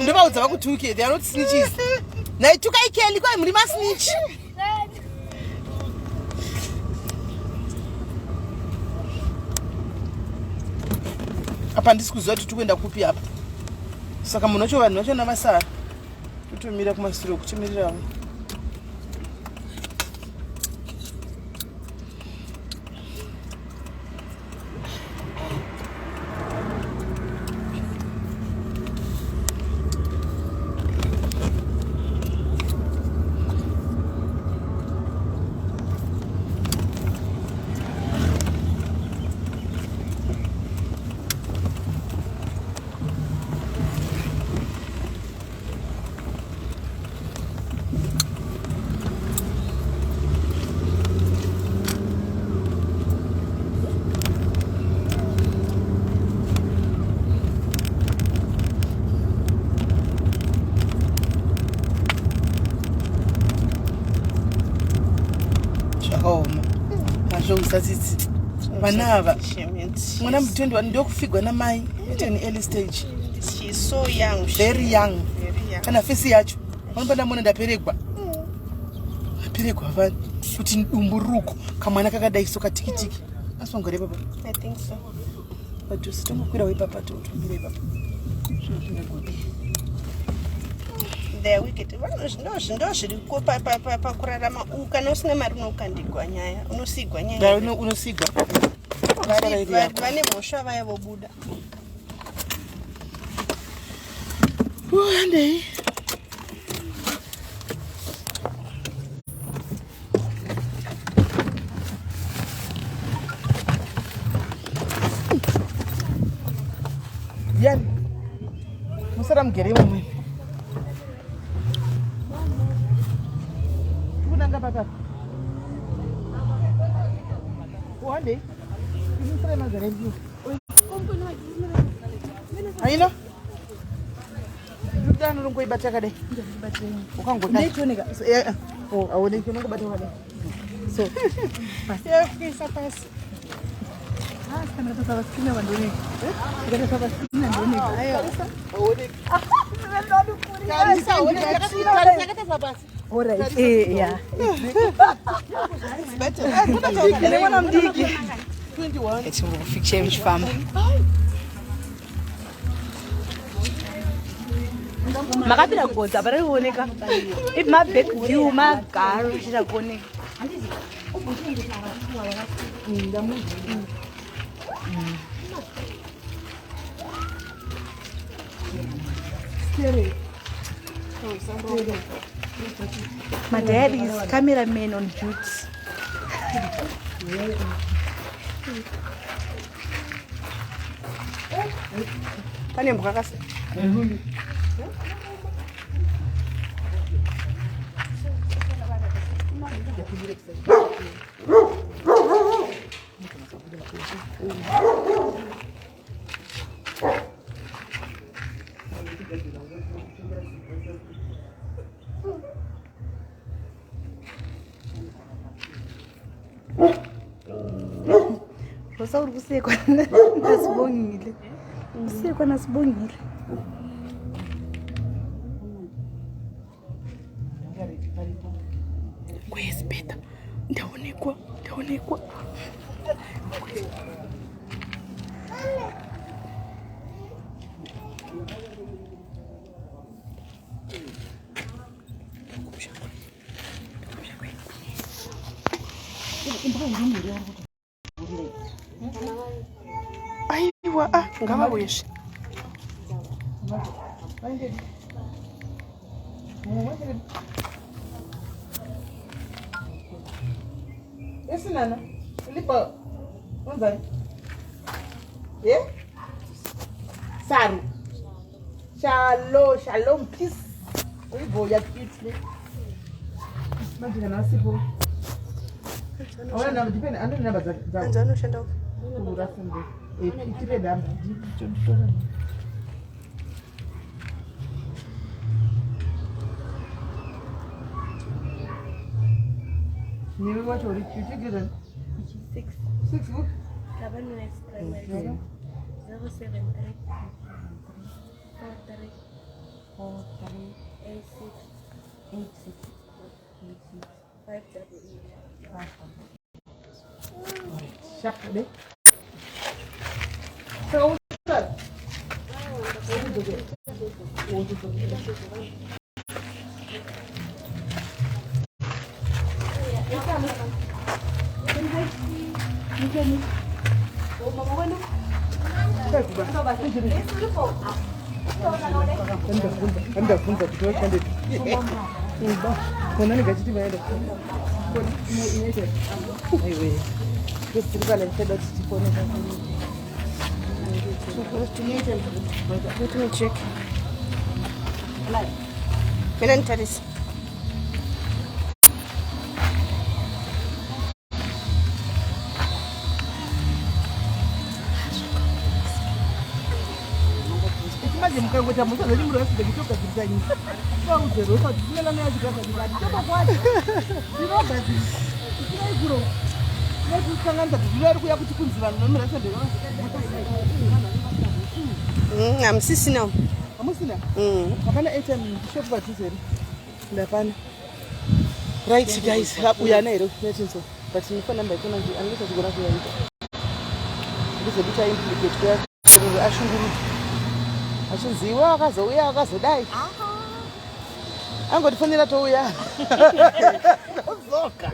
S1: Ndovaudza vakutuke they are not snitches. Nhai tukai Kelly kwai muri masnitch. Apa handisi kuziva kuti tikuenda kupi apa. Saka munhu wacho vanhu vachona vasara. Totomira kumasure kuchimirirawo. Zvakaoma. Hazvokusa tsitsi. Vana ava. Mwana mu21 ndokufigwa namai at an early stage.
S6: She's so young.
S1: Very young. Kana fesi yacho. Vanopa ndamona ndaperegwa. Ndaperegwa vani kuti dumbu ruko kamwana kakadai so katikitiki. Asongore baba.
S6: I think so.
S1: Padhuze tongokwirawo ipapa totombira ipapa. Zvingagodi.
S6: They are wicked. Ndo zviriko pakurarama kana usina mari unokandigwa nyaya, unosigwa nyaya.
S1: Unosigwa.
S6: Vane mhosva vaya vobuda.
S1: Handei. Yani musara mugere imwe kunanga papa uhandei musara mazare aina dano rongoibata kadai ukangodai aoneki unongobata kadai so
S6: kuisa pasi.
S8: Mwana mudiki.
S1: 21
S8: Echimbokufikichei muchifamba. Makapira godza apa rarioneka. If ma back view magaro zvichida kuoneka. My dad is cameraman on duty.
S6: Pane mbwa kasi.
S8: Rosa uri kusekwa naSibongile. Kusekwa naSibongile.
S6: Kwezibhedha ndaonekwa, ndaonekwa. Aiwa, ah, ngavauyezve.
S1: Esinana, ulipa unzani? Yeah? Saru. Shalom, shalom, peace. Uibo ya cute ne. Manje kana asipo. Awana namba depend ando namba za
S6: Anzi anoshanda upi?
S1: Urafunde. Eh, tipe namba. Niwe wacho uri cute gidan.
S7: 6
S1: 6 book.
S7: Laban Primary School. 073 43
S2: 43
S7: 86
S2: 86 86
S7: 588.
S1: Sharp ne? So Andabvunza kuti vashande kona ndingachiti vaenda aiwe tiri palaisada kuti tipone.
S6: Let me check. Mina nditarisa.
S1: Manje mukangoita mhosva zvenyu muri vaside kutogadzirisa nyika vaudze rosa kuti simelano yacho gadzirisa titoba kwacho tinogadzirisa. Kuro. Nekusanganisa kuti vari kuya kuti kunzi vanhu vemurasende
S6: Hamusisina.
S1: Hamusina? Hapana airtime shop padhuze here?
S6: Ndapana.
S1: Right guys, uyu ana here netinso but phone number yake manje anenge achigona kuyaita. Ndizekuti aimplicate kuya ashungurudzwa. Achinzi iwe akazouya akazodai. Angotifonera touya. Todzoka.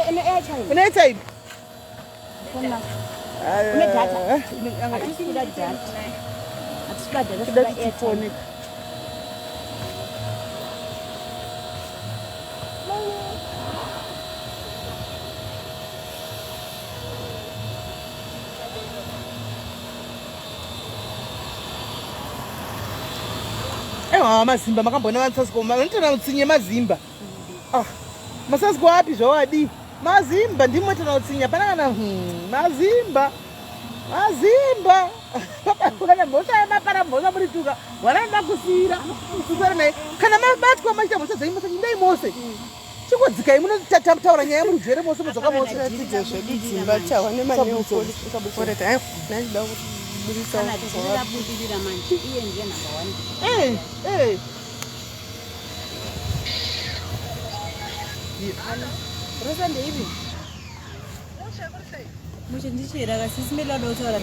S1: Une airtime?
S4: Une data? Hatisi kuda data. Hatisi kuda data,
S1: Kuda
S4: tinoda airtime.
S1: tifone. Aiwa mazimba makamboona vansasko vanotora utsinye mazimba. Ah, masasko api zvawadi? Mazimba ndimo tona utsinye hapana kana mazimba. Mazimba. Kana mhosva yamapara mhosva muri tuka. Wanoda kusiyira. Kusara naye. Kana mabatwa maita mhosva dzenyu mose indai mose. Chingodzikai munotaura nyaya muri jere mose modzoka mose.
S6: Tiratidze zvedu dzimba tawa nemaneopolioreta aiwa ndachida kuburitsa
S4: Kana dhiri rabudirira manje, iye ndiye number one.
S1: Eh, eh.
S8: Rosa ndeipi? Mushe ndichera ka sisi Meli vada kutaura.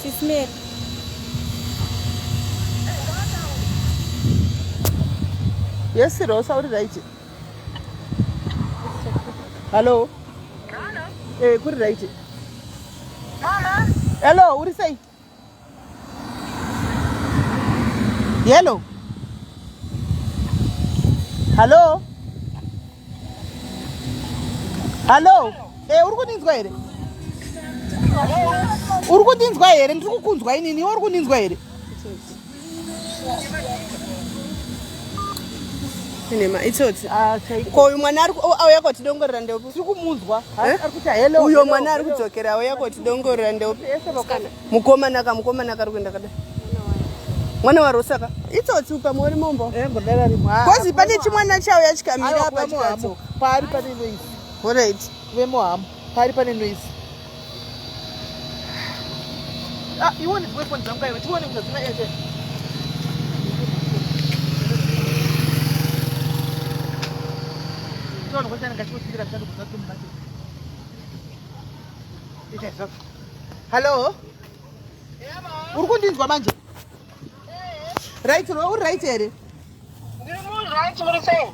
S8: Sisi Meli.
S1: Yes, Rosa, uri right. Hello. Eh, kuri right. Hello, uri sei? Hello. Hello. Hello. Eh, uri kundinzwa here? Uri kundinzwa here? Ndiri kukunzwa inini. Iwe uri kundinzwa here?
S6: Inema itsotsi.
S1: Ah, chaiko.
S6: Ko uyu mwana ari auya kotidongorera ndeupi?
S1: Tiri kumunzwa.
S6: Eh?
S1: Ari kuti hello.
S6: Uyo
S1: hello,
S6: mwana ari
S1: hello.
S6: kudzokera auya kotidongorera ndeupi?
S1: Ese vakana.
S6: Mukomana ka mukomana kari kuenda kada. Mwana waRosa ka. Itsotsi pamwe uri mombo.
S1: Eh, ngodara rimwe. Ah,
S6: Kozi pane chimwana chauya chikamira
S1: Aiwa,
S6: apa
S1: kuve muhamo.
S6: chikadzoka.
S1: Pari pane noise.
S6: Alright.
S1: Kuve muhamo. Pari pane noise. Ah, ione dzimwe foni dzangu aiwa. Tione kuti hadzina airtime. Tione kuti anenge achingosvikira kushanda kuti atomubate. Ita izvozvo. Hello? Uri kundinzwa manje? Right, uri right here?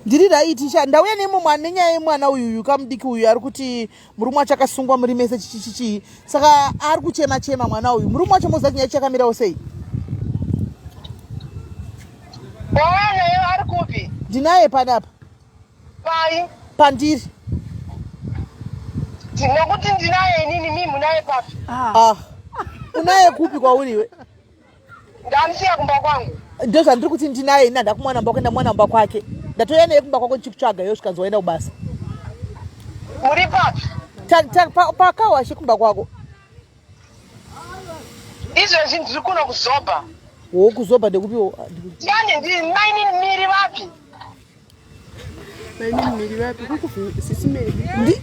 S1: Ndiri right sha ndauya nemumwe mwana nenyaya yemwana uyuyu kamudiki uyu ari kuti murume wacho akasungwa muri mese chichichichii saka ari kuchema chema mwana uyu murume wacho moziva nyaya chakamirawo sei
S9: Wawanayo ari kupi?
S1: ndinaye panapa
S9: Pai?
S1: pandiri
S9: Nokuti ndinaye inini mimi munaye papi?
S1: ah unaye kupi kwauriwe
S9: Ndamusiya kumba kwangu.
S1: Ndo zvandiri kuti ndinaye ini handakumwana mba kuenda mwana mba kwake ndatouya naye kumba kwako ndichikutsvaga iyo zvikanzi waenda kubasa
S9: Muri papi?
S1: Pakawashe kumba kwako
S9: Izvezvi ndiri kuno kuzobha.
S1: Wo kuzobha ndekupiwo
S9: Ndiani ndi mainini miri vapi?
S6: Mainini miri vapi? Sisi Meli.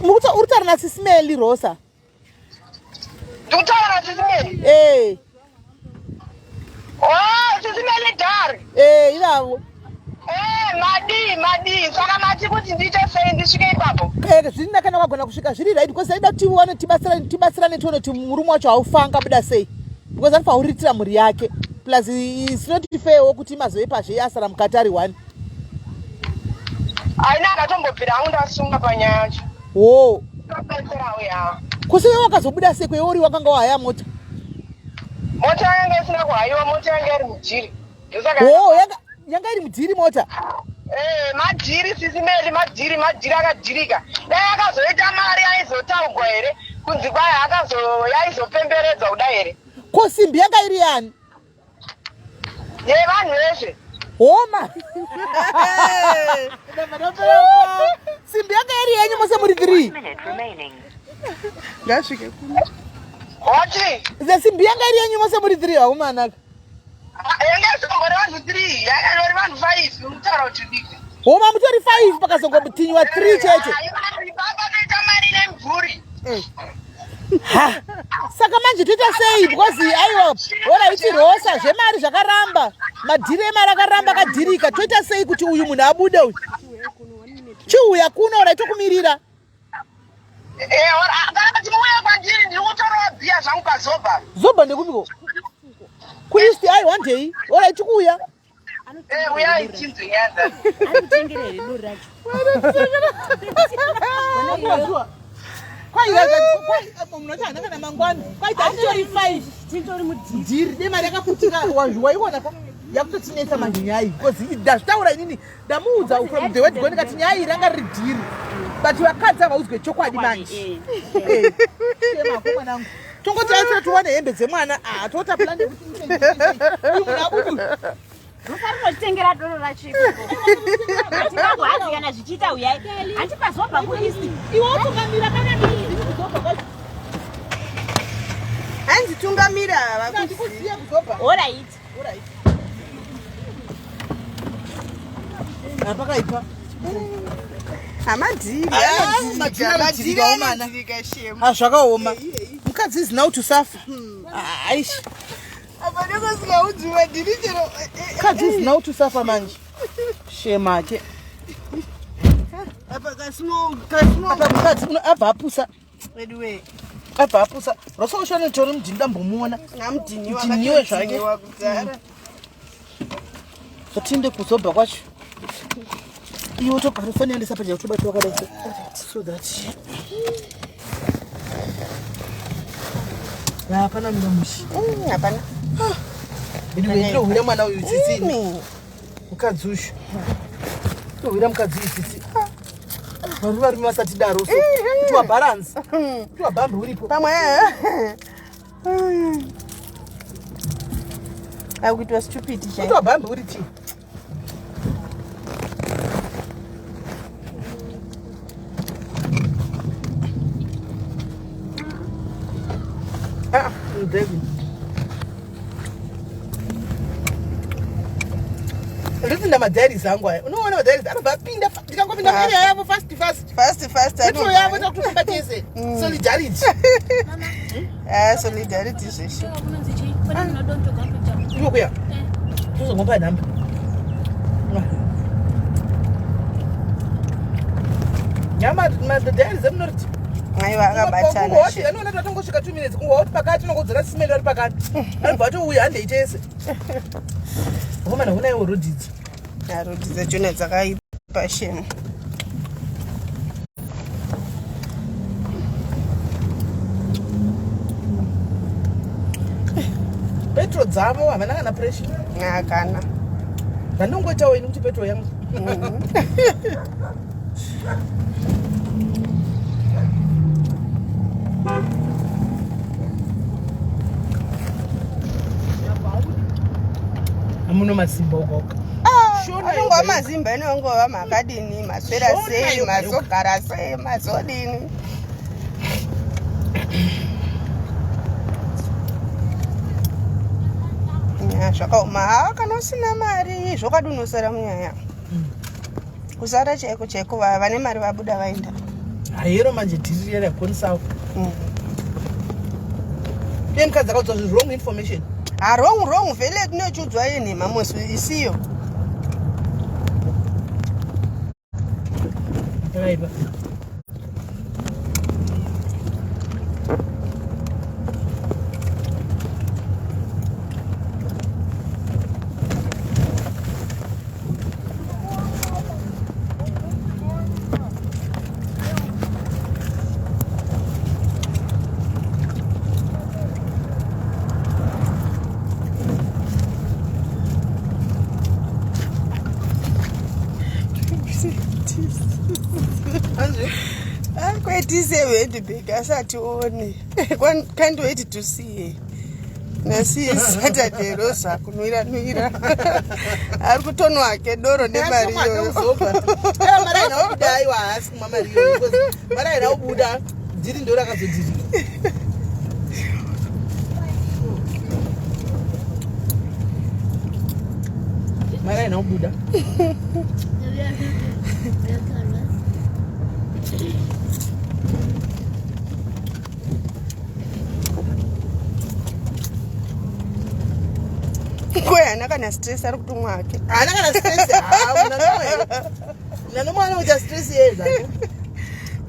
S1: Mukuti uri kutaura nasisi Meli Rosa.
S9: Ndikutaura nasisi Meli?
S1: Eh.
S9: Oh, sisi Meli dari.
S1: Eh, ivavo.
S9: Eh, madii madii saka mati kuti ndiite sei ndisvike ipapo?
S1: Eh, zviri kana wagona kusvika zviri right because aida kuti tiwane tibatsirane tibatsirane tione kuti murume wacho haufanga buda sei because anofanira kuriritira mhuri yake plus it's not fair wo kuti mazove pazve asara mukati ari one.
S9: Haina akatombobvira hangu ndasunga panyaya yacho.
S1: Wo.
S9: Tobetserawo ya.
S1: Kusiwe wakazobuda sei kweuri wakanga wahaya mota?
S9: Mota yanga isina kuhayiwa, mota yanga iri mujiri. Ndosaka
S1: Wo, yanga iri mudhiri mota.
S9: Eh, madhiri sisi Meli, madhiri, madhiri akadhirika. Dai akazoita mari aizotaugwa here? Kunzi kwai yaizopemberedzwa kudai here?
S1: Ko simbi yanga iri yani?
S9: Yevanhu veshe.
S1: Homa. Simbi yanga iri yenyu mose muri 3.
S6: Ngasvike kuno.
S9: Wati?
S1: Ze simbi yanga iri yenyu mose muri 3 haumanaka.
S9: Yanga isimbori vanhu 3, yanga iri vanhu 5, mutaura kuti diki.
S1: Homa mutori 5 pakazongotinyiwa 3 chete.
S9: Baba mari nemvuri.
S1: Ha. Saka manje toita sei because aiwa oraiti rosa zvemari zvakaramba. Madhiri emari akaramba akadhirika. Toita sei kuti uyu munhu abude uyu? Chiuya kuno orai tokumirira.
S9: Eh, kana kuti muuye kwandiri ndiri kutorawo bhiya zvangu pazoba.
S1: Zoba ndekupiko? Kueast ai one day. Orai tikuuya.
S9: Eh, uyai tinzwe nyaya dzacho.
S4: Anotengera here dori racho?
S1: Kana mangwana kwaita titori 5
S4: titori
S1: mudhiri dema rakaputika waiona ka yakutotinetsa manje nyaya iyi because ndazvitaura inini ndamuudza from the word go ndikati nyaya iyi ranga riri dhiri but vakadzi havaudzwe chokwadi manje eh. Eh, mako mwanangu tongoti aisira tiwane hembe dzemwana ah, tota plan yekuti uyu munhu abudu
S4: Musarinochitengera doro racho ikoko. Hatingagwazi kana zvichiita huyai. Hanti pazobva kueast.
S1: Iwe wotungamira kana ndini kuzobva kwacho.
S6: Hanzi tungamira
S1: vakuziya kuzobva.
S4: Alright.
S1: Alright. Apakaipa.
S6: Hamadhiri.
S1: Madhiri anodhirika
S6: shame.
S1: Ah, zvakaoma. Mukadzi is now to suffer. Aish.
S6: Apa ndokosingaudzwi madhiri chero.
S1: Mukadzi is now to suffer manje. Shame ake.
S6: Apa kasmall kasmall.
S1: Apa mukadzi uno abva apusa.
S6: Weduwe.
S1: Abva apusa. Rosa ushone tori mudhini ndambomuona.
S6: Namudhiniwa
S1: Mudhiniwe zvake.
S6: kudhara.
S1: Zvatinde kuzobva kwacho. Iwe utogara foni yandisa pajira kutobata wakadai so. So that. Hapana mira mushi.
S6: Hapana.
S1: Anyway, ndinohwira mwana uyu tsitsi. Mukadzi uyu. Ndinohwira mukadzi uyu tsitsi. Varume varume vasati daro so. Kuti wabalance. Kuti wabhambi uripo.
S6: Pamwe. Akuitwa stupid
S1: chai. Kuti wabhambi uri chii? Ah, I'm driving. Ndinotinda madiaries angu aya. Unoona madiaries anobva apinda ndikangopinda muarea yavo fast fast.
S6: Fast fast.
S1: Petro yavo takutofamba tese. Mm. Solidarity.
S6: Ah, solidarity zveshe.
S1: Iko kuya. Tozomupa nhamba. Nyama madiaries emunoriti.
S6: Aiwa akabatana.
S1: Kungoti anoona tatongosvika 2 minutes kungoti pakati unongodzora simende vari pakati. Anobva atouya handei tese. Vakomana honaiwo road idzi.
S6: Road dzachona dzakaipa shame.
S1: Petro dzavo havana kana pressure.
S6: Kana.
S1: Vandongoitawo ini kuti petro yangu. Amuno masimba ogoka.
S6: Anongova mazimba inongova makadini maswera sei mazogara sei mazodini. Ya, zvakaoma haa kana usina mari zvokadi unosara munyaya kusara chaiko chaiko vane mari vabuda vaenda
S1: Hayero manje dhiri riya rakonisawo. Iye mukadzi akaudzwa zvinhu wrong information.
S6: Ha wrong wrong vhele tinochiudzwa yenhema musi isiyo.
S1: Yakaipa.
S6: Kwetise handbag asati one. Can't wait to see her. Nasi Saturday Rosa kunwira nwira. Ari kutonwa hake doro nemari iyoyo.
S1: Mari haina kubuda aiwa haasi kumwa mari iyoyo because mari haina kubuda dhiri ndo rakazodhirika. Mari haina kubuda.
S6: Kwe haana kana stress ari kutumwa hake.
S1: Haana kana stress. Nanomwana unoita stress yeye zvake.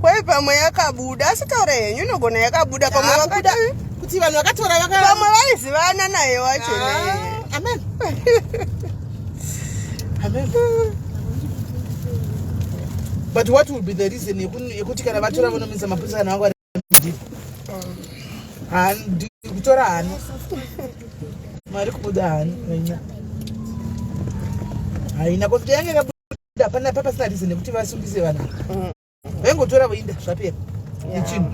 S6: Kwai pamwe yakabuda asi taura henyu inogona yakabuda pamwe
S1: Yakabuda kuti vanhu vakatora vaka
S6: pamwe vaizivana naye wacho naye.
S1: Amen. Amen. But what will be the reason yekuti kana vatora vonomisa mapurisa kana vanga vari mudhiri? Kutora hani mari kubuda hani haina haina kuti yange yakabuda hapana papasina reason yekuti vasungise vanhu vaingotora voinda zvapera nechinhu.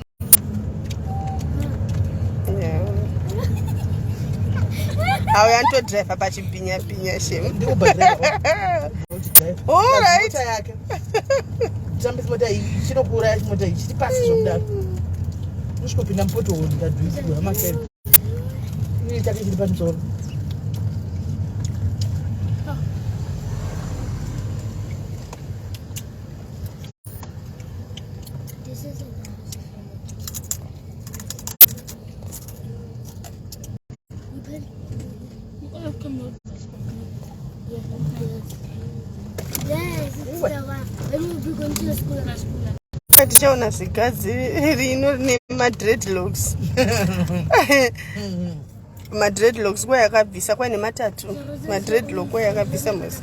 S6: Auya anotodriver pachibhinya bhinya shem.
S1: Ndiuber driver.
S6: All right.
S1: Mota yake. Tambisa mota iyi chinokuuraya chimota iyi chiri pasi zvokudaro. Unosvikopinda mupothole ndadhuiswa hamasere. Ii chake chiri pamusoro.
S7: This is a Yes, it's the one. When we be going to the school.
S6: Tichaona zigadzi rino rine madreadlocks. Madreadlocks kwa yakabvisa kwa nematatu. Madreadlock kwa yakabvisa mose.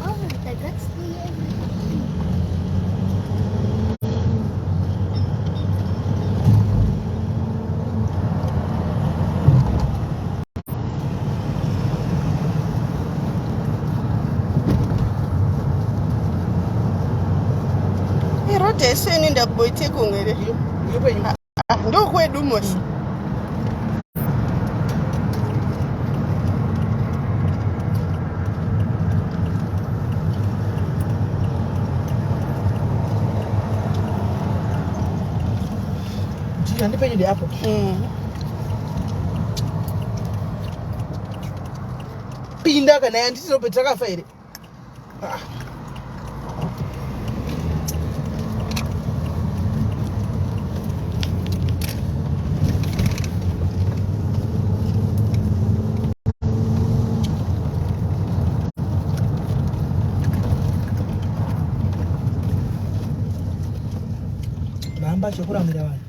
S7: Oh, that's the
S6: Irodhi yese inoenda kuBoitekong here? Ah, ndokwedu mose.
S1: Handipenyu ndeapo. Pinda kana handiti Robert rakafa here? Ah. Ramba chekuramira vanhu.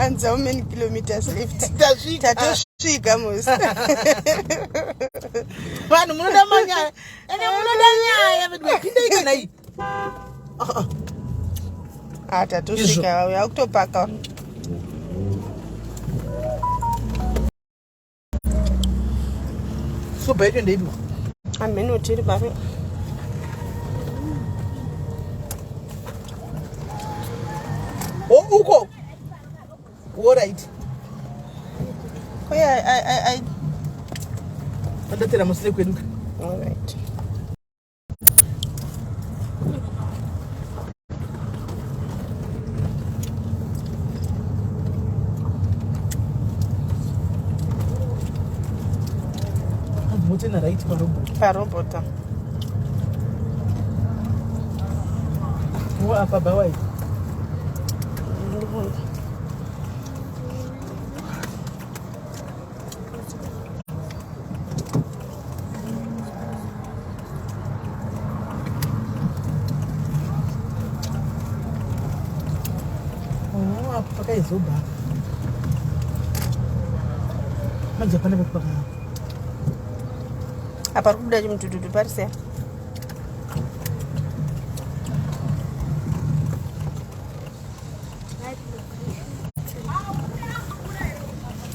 S6: Hanzi how many kilometers left?
S1: Tasvika.
S6: Tatosvika musi.
S1: Vanhu munoda manyaya. Ende munoda nyaya vedu. Pindai kana iyi. Ah,
S6: ah tatosvika yakutopaka.
S1: Soba yedu ndeipi?
S6: Ameno tiri papi.
S1: O uko. All right.
S6: Oya I I I.
S1: Andatera musile kwedu.
S6: All right.
S1: Motena right parobot.
S6: Parobot.
S1: Wo apa bawai. Oh, apa pakaizoba. Manje hapana pekupaka.
S6: Apa ari kubuda chimutututu pari sei?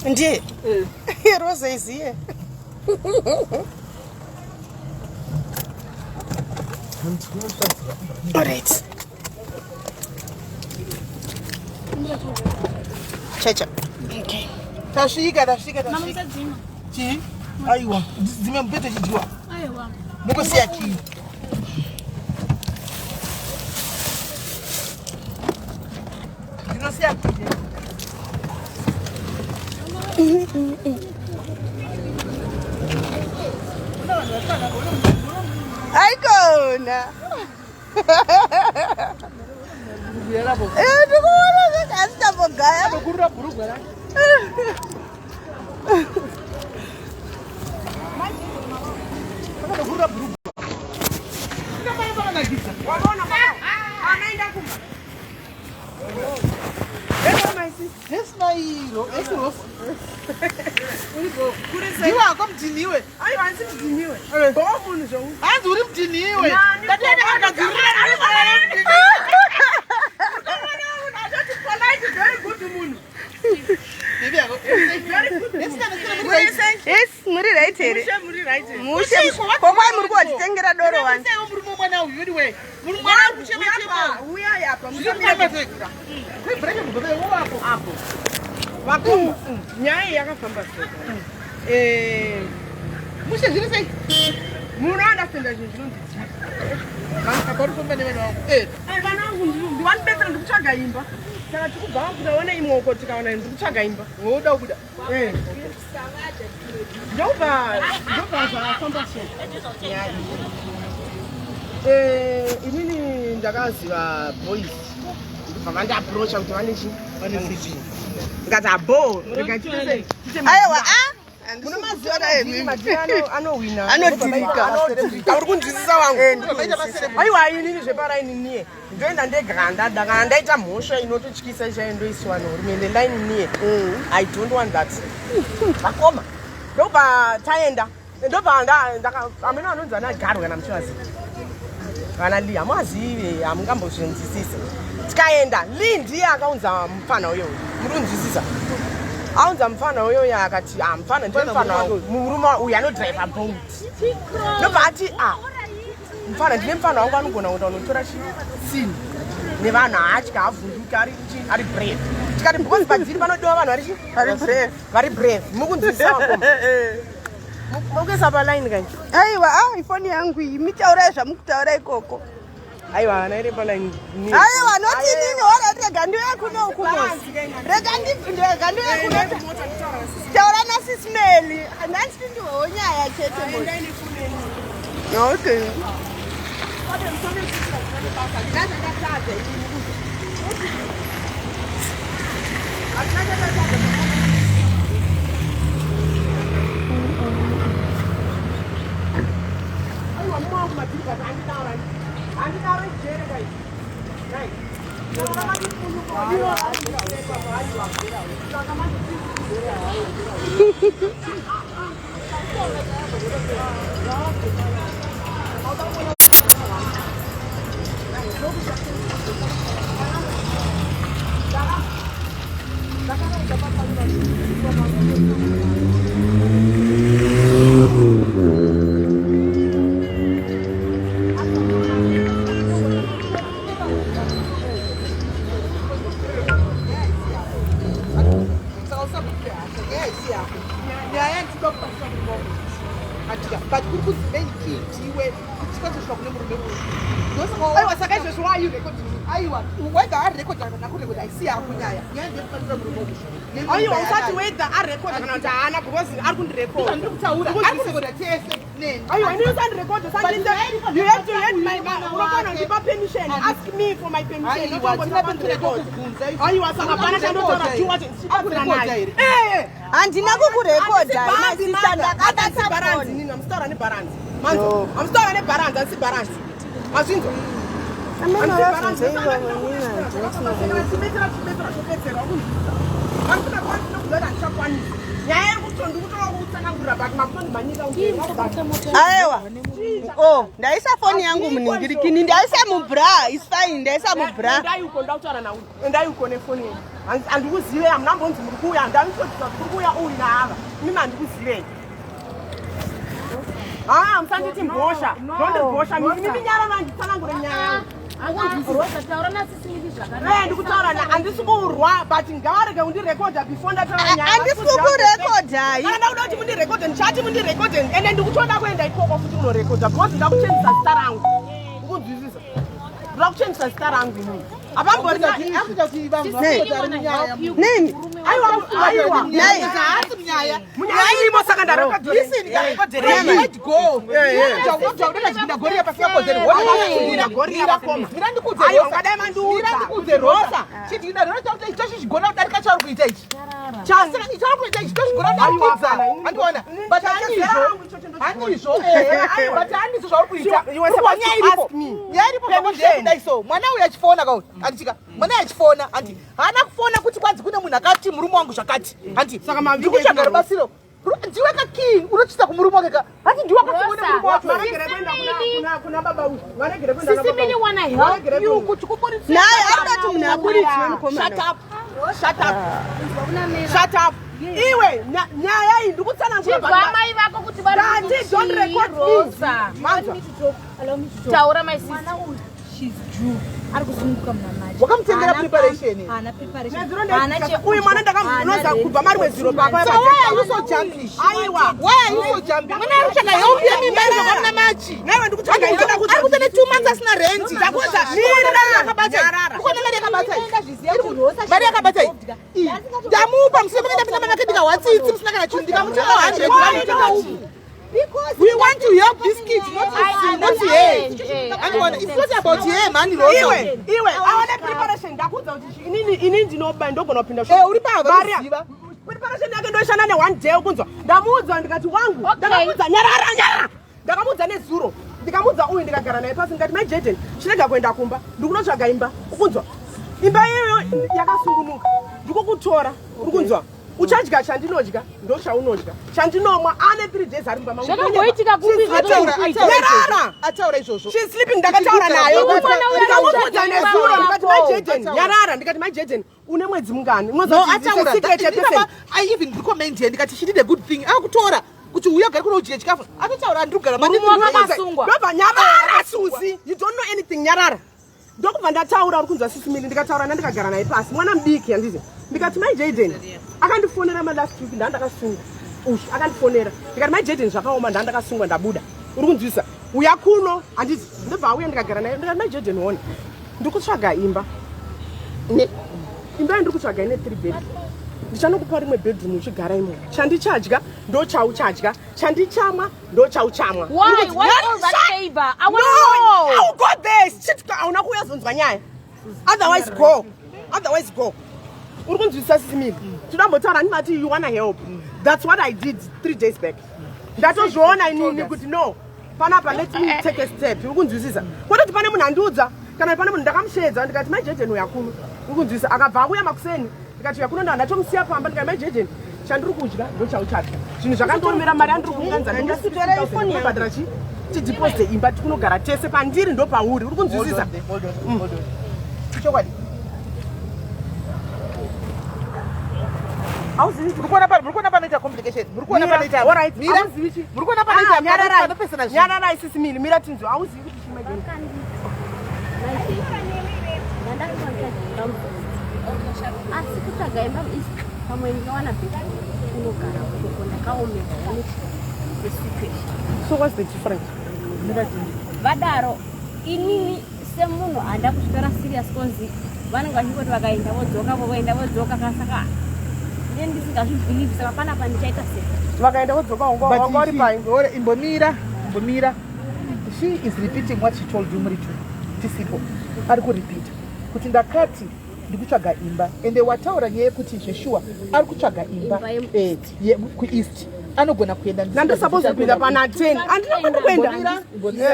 S6: Ndiye. Rosa iziye. Alright. Chacha. Okay.
S1: Tasvika, tasvika, tasvika. Chii? Aiwa, dzime mupete chidyiwa.
S7: Aiwa.
S1: Nokosiya kii. Ndinosiya kii.
S6: Aikona. Eh, ndikuona kuti asi tambogaya.
S1: Kurura bhurugwa rake. Kurura bhurugwa. Ndiwako mudhiniwe. Hanzi uri mudhiniwe.
S6: Yes, muri right here. Mushe. Kokwai muri kuwatitengera doro wani.
S1: Vakoma,
S10: nyaya yakafamba sei? Eh,
S1: mushe zviri sei?
S10: Munoandastenda zvinhu zvinonzi dzii.
S1: Apa uri kufamba nevana vangu. Eh.
S10: Vana vangu ndiwanibetsera ndikutsvaga imba. Saka tikubva kukaona imwe uko tikaona ndikutsvaga imba.
S1: Woda kubuda.
S10: Eh. Ndobva ndobva zvafamba so. Nyaya. Eh, inini ndakaziva boys. Ndobva vandiapproacha kuti vane chii? Vane CV. Ndikati abo, rega tiite
S6: Aiwa, ah.
S10: Munomaziva anohwina.
S6: Anodhirika.
S10: Anodhirika. Uri kunzwisisa wangu.
S6: Eh, ndiri
S10: Aiwa inini zveparaini niye. Ndoenda ndega kana ndada kana ndaita mhosva inototyisa chaiyo ndoisiwa nehurumende ndaini niye. I don't want that. Vakoma. Ndobva taenda. Ndobva ndaka amene anonzi ana Garwe kana muchivaziva. Vana Lee hamuvazivi hamungambozvinzwisisi. Tikaenda Lee ndiye akaunza mufana uyo. Muri kunzwisisa? Aunza mufana uyo uyo akati ah mufana ndiye mufana wangu. Murume uyu anodriver boat. Ndobva ati ah mufana ndine mufana wangu anogona kuenda kunotora chisini nevanhu haatya havhunduki ari chi ari brave. Tikati because padziri panodiwa vanhu vari chi
S6: Vari brave.
S10: Vari brave. Mukunzwisisa vakoma. Mukuisa paline kani?
S6: Aiwa, ah, ifoni yangu iyi. Mitaurai zvamukutaura ikoko.
S10: Aiwa, ana iri paline.
S6: Aiwa, noti inini ora rega ndiuye kuno uku mosi. Rega rega ndiuye kuno. Taura naSis Meli. Handiti ndiwewo nyaya chete mosi. Okay.
S10: Aiwa, mumwe wangu madhiri but handitaura. Handitaura jere kai. Right.
S1: But kuri kunzi main key ndiwe kuti tikazosvika kune murume uyu.
S10: Aiwa, saka izvozvo why you recording me?
S1: Aiwa, whether arekodha kana kurekodha haisi yako nyaya. Nyaya ndeyekubatsira murume uyu.
S10: Aiwa, usati whether arekodha kana kuti haana because ari kundirekodha.
S1: Ndiri kutaura, ari kurekodha tese neni.
S10: Aiwa, ini usandirekodha, usandinde. You have to hand my unofana kundipa permission. Ask me for my permission.
S1: Aiwa, hatina permission yekukubvunza.
S10: Aiwa, saka hapana chandotaura chiwa chibatsira naye. Eh,
S6: handina kukurekodha masista ndakabata
S10: bharanzi nini hamusitaura nebharanzi. Manzo, hamusitaura nebharanzi, handisi bharanzi. Mazvinzwa?
S6: Aiwa, o ndaisa foni yangu munhingirikini, ndaisa mubra, is fine, ndaisa mubra.
S10: Endai uko, ndautaura nauyu. Endai uko nefoni yenyu. Handikuzive, hamuna mbonzi muri kuuya, handanditodzidza kuti kuri kuuya uyu naava. Imimi handikuzivei. Ah, musanditi mbosha. Ndondibhosha. Mimi nyarara nditsanangure nyaya yangu. Eh, ndikutaura na handisi kurwa but ngavarege kundirekodha before ndataura nyaya.
S6: Handisi kukurekodhai.
S10: Kana ndakuda kuti mundirekodhe ndichati mundirekodhe ende ndikutoda kuenda ikoko futi kunorekodha because ndoda kuchenjisa zita rangu. Ukunzwisisa? Ndoda kuchenjisa zita rangu inini.
S6: Nini?
S10: Aiwa, aiwa.
S6: Nei.
S1: Haasi munyaya.
S10: Munyaya irimo saka ndarekodherei.
S1: Let go. Unoda chipinda goriya pasina kodzero. Mira ndikudze
S10: Aiwa,
S1: Rosa.
S10: ungadai mandiudza.
S1: Mira ndikudze Rosa. Chidinda Rosa kuti icho chichigona kudarika chauri kuita ichi. Chasina icho chauri kuita ichi tochigona kudarikidza. Andiona. But handizvo. Handizvo. But handizvo zvauri kuita.
S10: You were supposed
S1: Nyaya
S10: to
S1: iripo.
S10: ask me.
S1: Nyaya iripo pamwe ndeyekudai so. Mwana uyu achifona ka andichika. Mwana uyu achifona handi. Haana kufona kuti kwanzi kune munhu akati murume wangu zvakati. Handi.
S10: Saka mavhidhiyo
S1: ndikutsvaga
S10: ekuno.
S1: rubatsiro. Ndiwe ka key unochisa kumurume wake ka. Handi ndiwe akafona murume wacho.
S10: Varegere kuenda kuna baba uyu. Varegere kuenda kuna
S4: Sisi
S10: baba
S4: Mili
S10: uyu.
S4: wanna help
S10: Varegere
S4: you
S10: kuenda.
S4: kuti kuburitse
S6: Naye arikuda kuti munhu aburitswe mukomana.
S10: Shut up. Shut up. Shut up. Iwe nyaya iyi ndikutsanangura
S4: Chibva amai vako kuti vari
S10: Dati, don't record me.
S4: Rosa.
S10: Manzwa.
S4: Taura my sister.
S8: She's due. Ari kusununguka muna March.
S1: Wakamutengera
S8: Haana
S1: preparation
S8: pump, haana preparation.
S10: Nezuro
S8: Haana
S10: ndei-
S8: chekudya,
S10: Uyu mwana ndakamunoza
S8: haana
S10: kubva mari wezuro papa.
S1: So why are you so jumpy?
S10: Aiwa.
S1: Why are you so jumpy? Mwana ari kutsvaga help yemimba iri kubva muna Machi.
S10: Naiwe ndikutsvaga
S1: Ari
S10: imba
S1: ari kutene 2 months asina rent.
S10: Ndakuudza,
S1: Mira yakabata.
S10: Nyarara.
S1: Ukaona mari yakabata iyi. Mari yakabata iyi. Ndamupa musina makaenda pinda mama ndikawa tsitsi musina kana chinhu ndikamuti 100 rand ndikamupa. We want to help this kid, not his, not her. Andiona, it's not about her, man. Rosa.
S10: Iwe, iwe, aone preparation ndakuudza kuti inini inini ndinoba ndogona kupinda
S1: Eh, uri pava,
S10: Maria,
S1: unoziva.
S10: preparation yake ndoishanda ne one day ukunzwa. Ndamuudza ndikati wangu,
S4: Okay.
S10: ndakamuudza nyarara nyarara. Ndakamuudza nezuro. Ndikamuudza uyu ndikagara naye pasi ndikati mai Jaden, chirega kuenda kumba. Ndikunotsvaga imba. Ukunzwa. Imba iyoyo yakasungunuka. Ndikukutora. Uri kunzwa. Uchadya chandinodya, ndochaunodya. Chandinomwa ane 3 days ari mumba mangu.
S4: Zvakamboitika kupi
S10: She's
S4: zvatiri
S10: sleeping.
S4: kuita?
S10: Nyarara.
S1: Ataura izvozvo.
S10: She's sleeping ndakataura nayo.
S4: Mwana uyu
S10: Ndikamuudza
S4: anotsvaga
S10: nezuro
S4: imba
S10: ndikati mai
S4: wako.
S10: Jaden, nyarara ndikati mai Jaden, une mwedzi mungani?
S1: No,
S10: Unoziva kuti it's a
S1: ataura.
S10: secret
S1: That-
S10: person.
S1: I even recommend her ndikati she did a good thing. Akutora kuti uya gari kuno udye chikafu. Atotaura andiri kugara mane
S4: Murume wake akasungwa.
S10: Ndobva nyarara Susi. You don't know anything nyarara. Ndokubva ndataura uri kunzwa Sisi Mili ndikataura naye ndikagara naye pasi. Mwana mudiki handizi. Ndikati mai Jaden akandifonera ma last week ndandakasungwa. Ushu akandifonera. Ndikati mai Jaden zvakaoma ndandakasungwa ndabuda. Uri kunzwisa? Uya kuno handizi. Ndobva auya ndikagara naye ndikati mai Jaden ona. Ndikutsvaga imba. Ne imba yandiri kutsvaga ine 3 bedroom. Ndichanokupa rimwe bedroom uchigara imomo. Chandichadya ndochauchadya, chandichamwa ndochauchamwa.
S4: Why? Why all that favor? I want
S10: No,
S4: to know.
S10: I will go there. Shit, hauna kuuya zonzwa nyaya. Otherwise go. Otherwise go. Uri kunzwisisa Sisi Mili. Tinambotaura ndimati you wanna help. That's what I did 3 days back. Ndatozviona inini kuti no. Panapa let me take a step. Uri kunzwisisa. Kwete kuti pane munhu andiudza. Kana pane munhu ndakamusheedza ndikati mai Jaden uya kuno. Ukunzwisa akabva auya makuseni ndikati uya kuno ndatomusiya pamba ndikati mai Jaden chandiri kudya ndochauchadya. Zvinhu zvakandiomera mari yandiri kuunganidza ndinobhadhara chi tideposite imba tikunogara tese pandiri ndopauri uri kunzwisisa.
S1: Chokwadi. Muri kuona panoita complication. Muri kuona panoita. Mira. Muri kuona panoita
S10: ah,
S1: panopesana
S10: zvinhu. Nyararai sisi miri mira tinzwe hauzivi kuti chii mai
S2: Asi kutsvaga imba pamwe ndinowana bheka unogara ukoko ndakaomerwa nesituation.
S10: So what's the difference?
S2: Vadaro inini semunhu handa kuzvitora serious coz vanenge vachingoti vakaenda vodzoka voenda vodzoka ka saka ndiye ndisingazvibhilivhi saka panapa ndichaita sei
S10: vakaenda vodzoka wanga uri pai
S1: imbomira imbomira she is repeating what she told you muri two tisipo ari kurepeata kuti ndakati ndikutsvaga imba ende wataura nyaya yekuti zveshuwa ari kutsvaga imba eh, kueast anogona kuenda
S10: ndandisapose kupinda pana 10 andina kwenda kuenda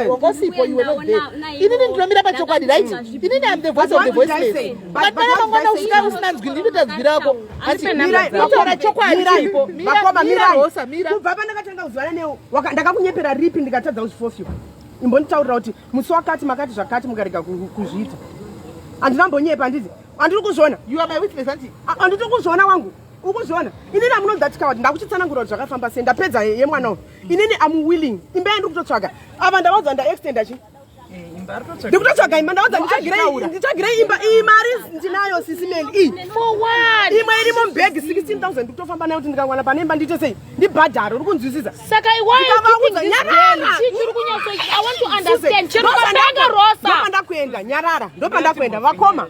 S1: wangosipo iwe not there inini ndinomira pachokwadi right inini am the voice of the voiceless but pana mangwana usina usina nzwi ndinoita nzwi rako atotaura chokwadi chipo mira rosa mira
S10: kubva pandakatanga kuzivana newe ndakakunyepera ripi ndikatadza kuzvifofyo imbonditaurira kuti musi wakati makati zvakati mukarega kuzviita handina mbonyepa handizi handiri kuzviona
S1: you are my witness anti
S10: handiri kuzviona wangu ukuzviona inini amunonzi coward ndakuchitsanangura kuti zvakafamba sei ndapedza yemwana uyu inini am willing imba yandiri kutotsvaga ava ndavaudza ndaextenda chi ndikutotsvaga imba ndaudza nditsvagirei imba iyi mari ndinayo sisi meli iyi imwe irimo mubhegi 16000 ndikutofamba nayo kuti ndikawana pane imba ndiite sei ndibhadhare uri kunzwisisa
S11: saka
S10: iwaichirikunyatsoiwantounderstandndopandakuenda nyarara ndopandakuenda vakoma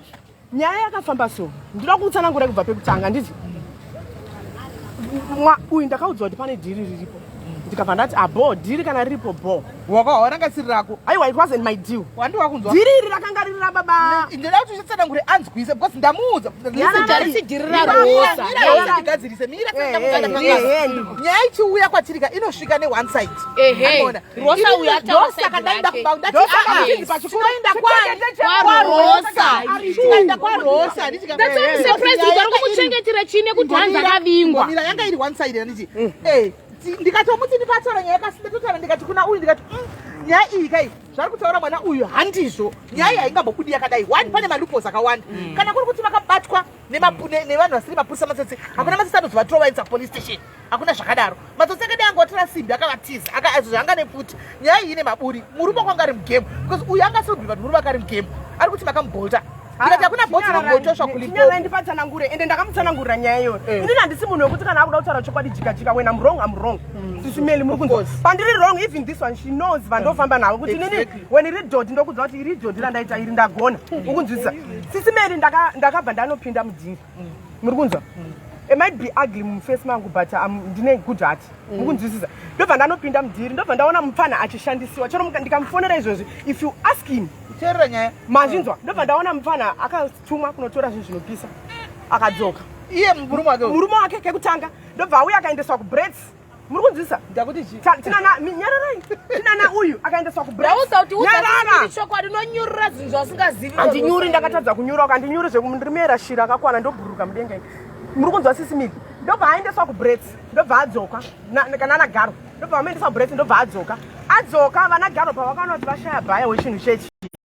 S10: nyaya yakafamba so ndinoda kutsanangura kubva pekutanga nditi uyu ndakaudzwa kuti pane dhiri riripo ndikabva ndati abo ah, dhiri kana riripo bo
S1: wakawa ranga siri rako
S10: aiwa it wasn't my deal
S1: wandi wakunzwa
S10: dhiri iri rakanga riri rababa
S1: ndinoda kuti uchitsanangure anzwise because ndamuudza
S11: risi dhiri rarosa
S1: ndigadzirise mira nyaya ichiuya kwatiri ka inosvika ne one side
S11: ehe rosa uyo
S1: ataura ndaenda kumba ndati tinoenda kwarosa tinoenda kwarosa
S11: That's why I'm surprised kuti vari kumuchengetera chii nekuti hanzi akavingwa.
S1: Mira yanga iri one side handiti eh ndikatomuti ndipataura nyaya kasi ndatotaura ndikati kuna uyu ndikati mm, nyaya iyi kai zvari kutaura mwana uyu handizvo nyaya iyi haingambobudi yakadai one pane malupos akawanda mm. kana kuri kuti vakabatwa nevanhu vasiri mapurisa matsotsi hakuna matsotsi anozovatora vaendesa kupolice station hakuna zvakadaro matsotsi akadai anga watora simbi akavatiza akaazozvanga nepfuti nyaya iyi ine maburi murume wako anga ari mugemu because uyu anga asiri kubhiva kuti murume ake ari mugemu ari kuti makamubolta ndikati hakuna botsi rinogotoswa
S10: kulipochinyara ndipatsanangure ende ndakamutsanangurira nyaya iyoyo eh. inini handisi munhu wekuti kana akuda kutaura chokwadi jikajika when am wrong am wrong mm. sisi meli muri kunzwa pandiri wrong even this one she knows vandofamba navo kuti inini when iri dhodhi ndokudza kuti iri dhodhi randaita iri ndagona ukunzwisisa sisi meli ndakabva ndanopinda mudhiri mm. muri kunzwa mm. it might be ugly muface mangu but um, ndine good heart mm. mukunzwisisa ndobva ndanopinda mudhiri ndobva ndaona mupfana achishandisiwa chero ndikamufonera izvozvi if you ask him
S1: teerera nyaya
S10: mazvinzwa ndobva ndaona mupfana akatumwa kunotora zvinhu zvinopisa akadzoka
S1: iye murume wake
S10: murume wake kekutanga ndobva auya akaendeswa kubrets muri kunzwisa
S1: ndakuti chii
S10: tinana nyararai tinana uyu akaendeswa
S11: kubrauza kuti unyarara chokwadi unonyurira zvinhu zvausingazivi
S10: handinyuri ndakatadza kunyura ukandinyuri zvekundirimera shira akakwana ndobhururuka mudenga muri kunzwa sisi mili ndobva aendeswa kubrets ndobva adzoka kana ana garo ndobva vamuendesa kubrets ndobva adzoka adzoka vana garo pavakaona kuti vashaya bhaya wechinhu chechi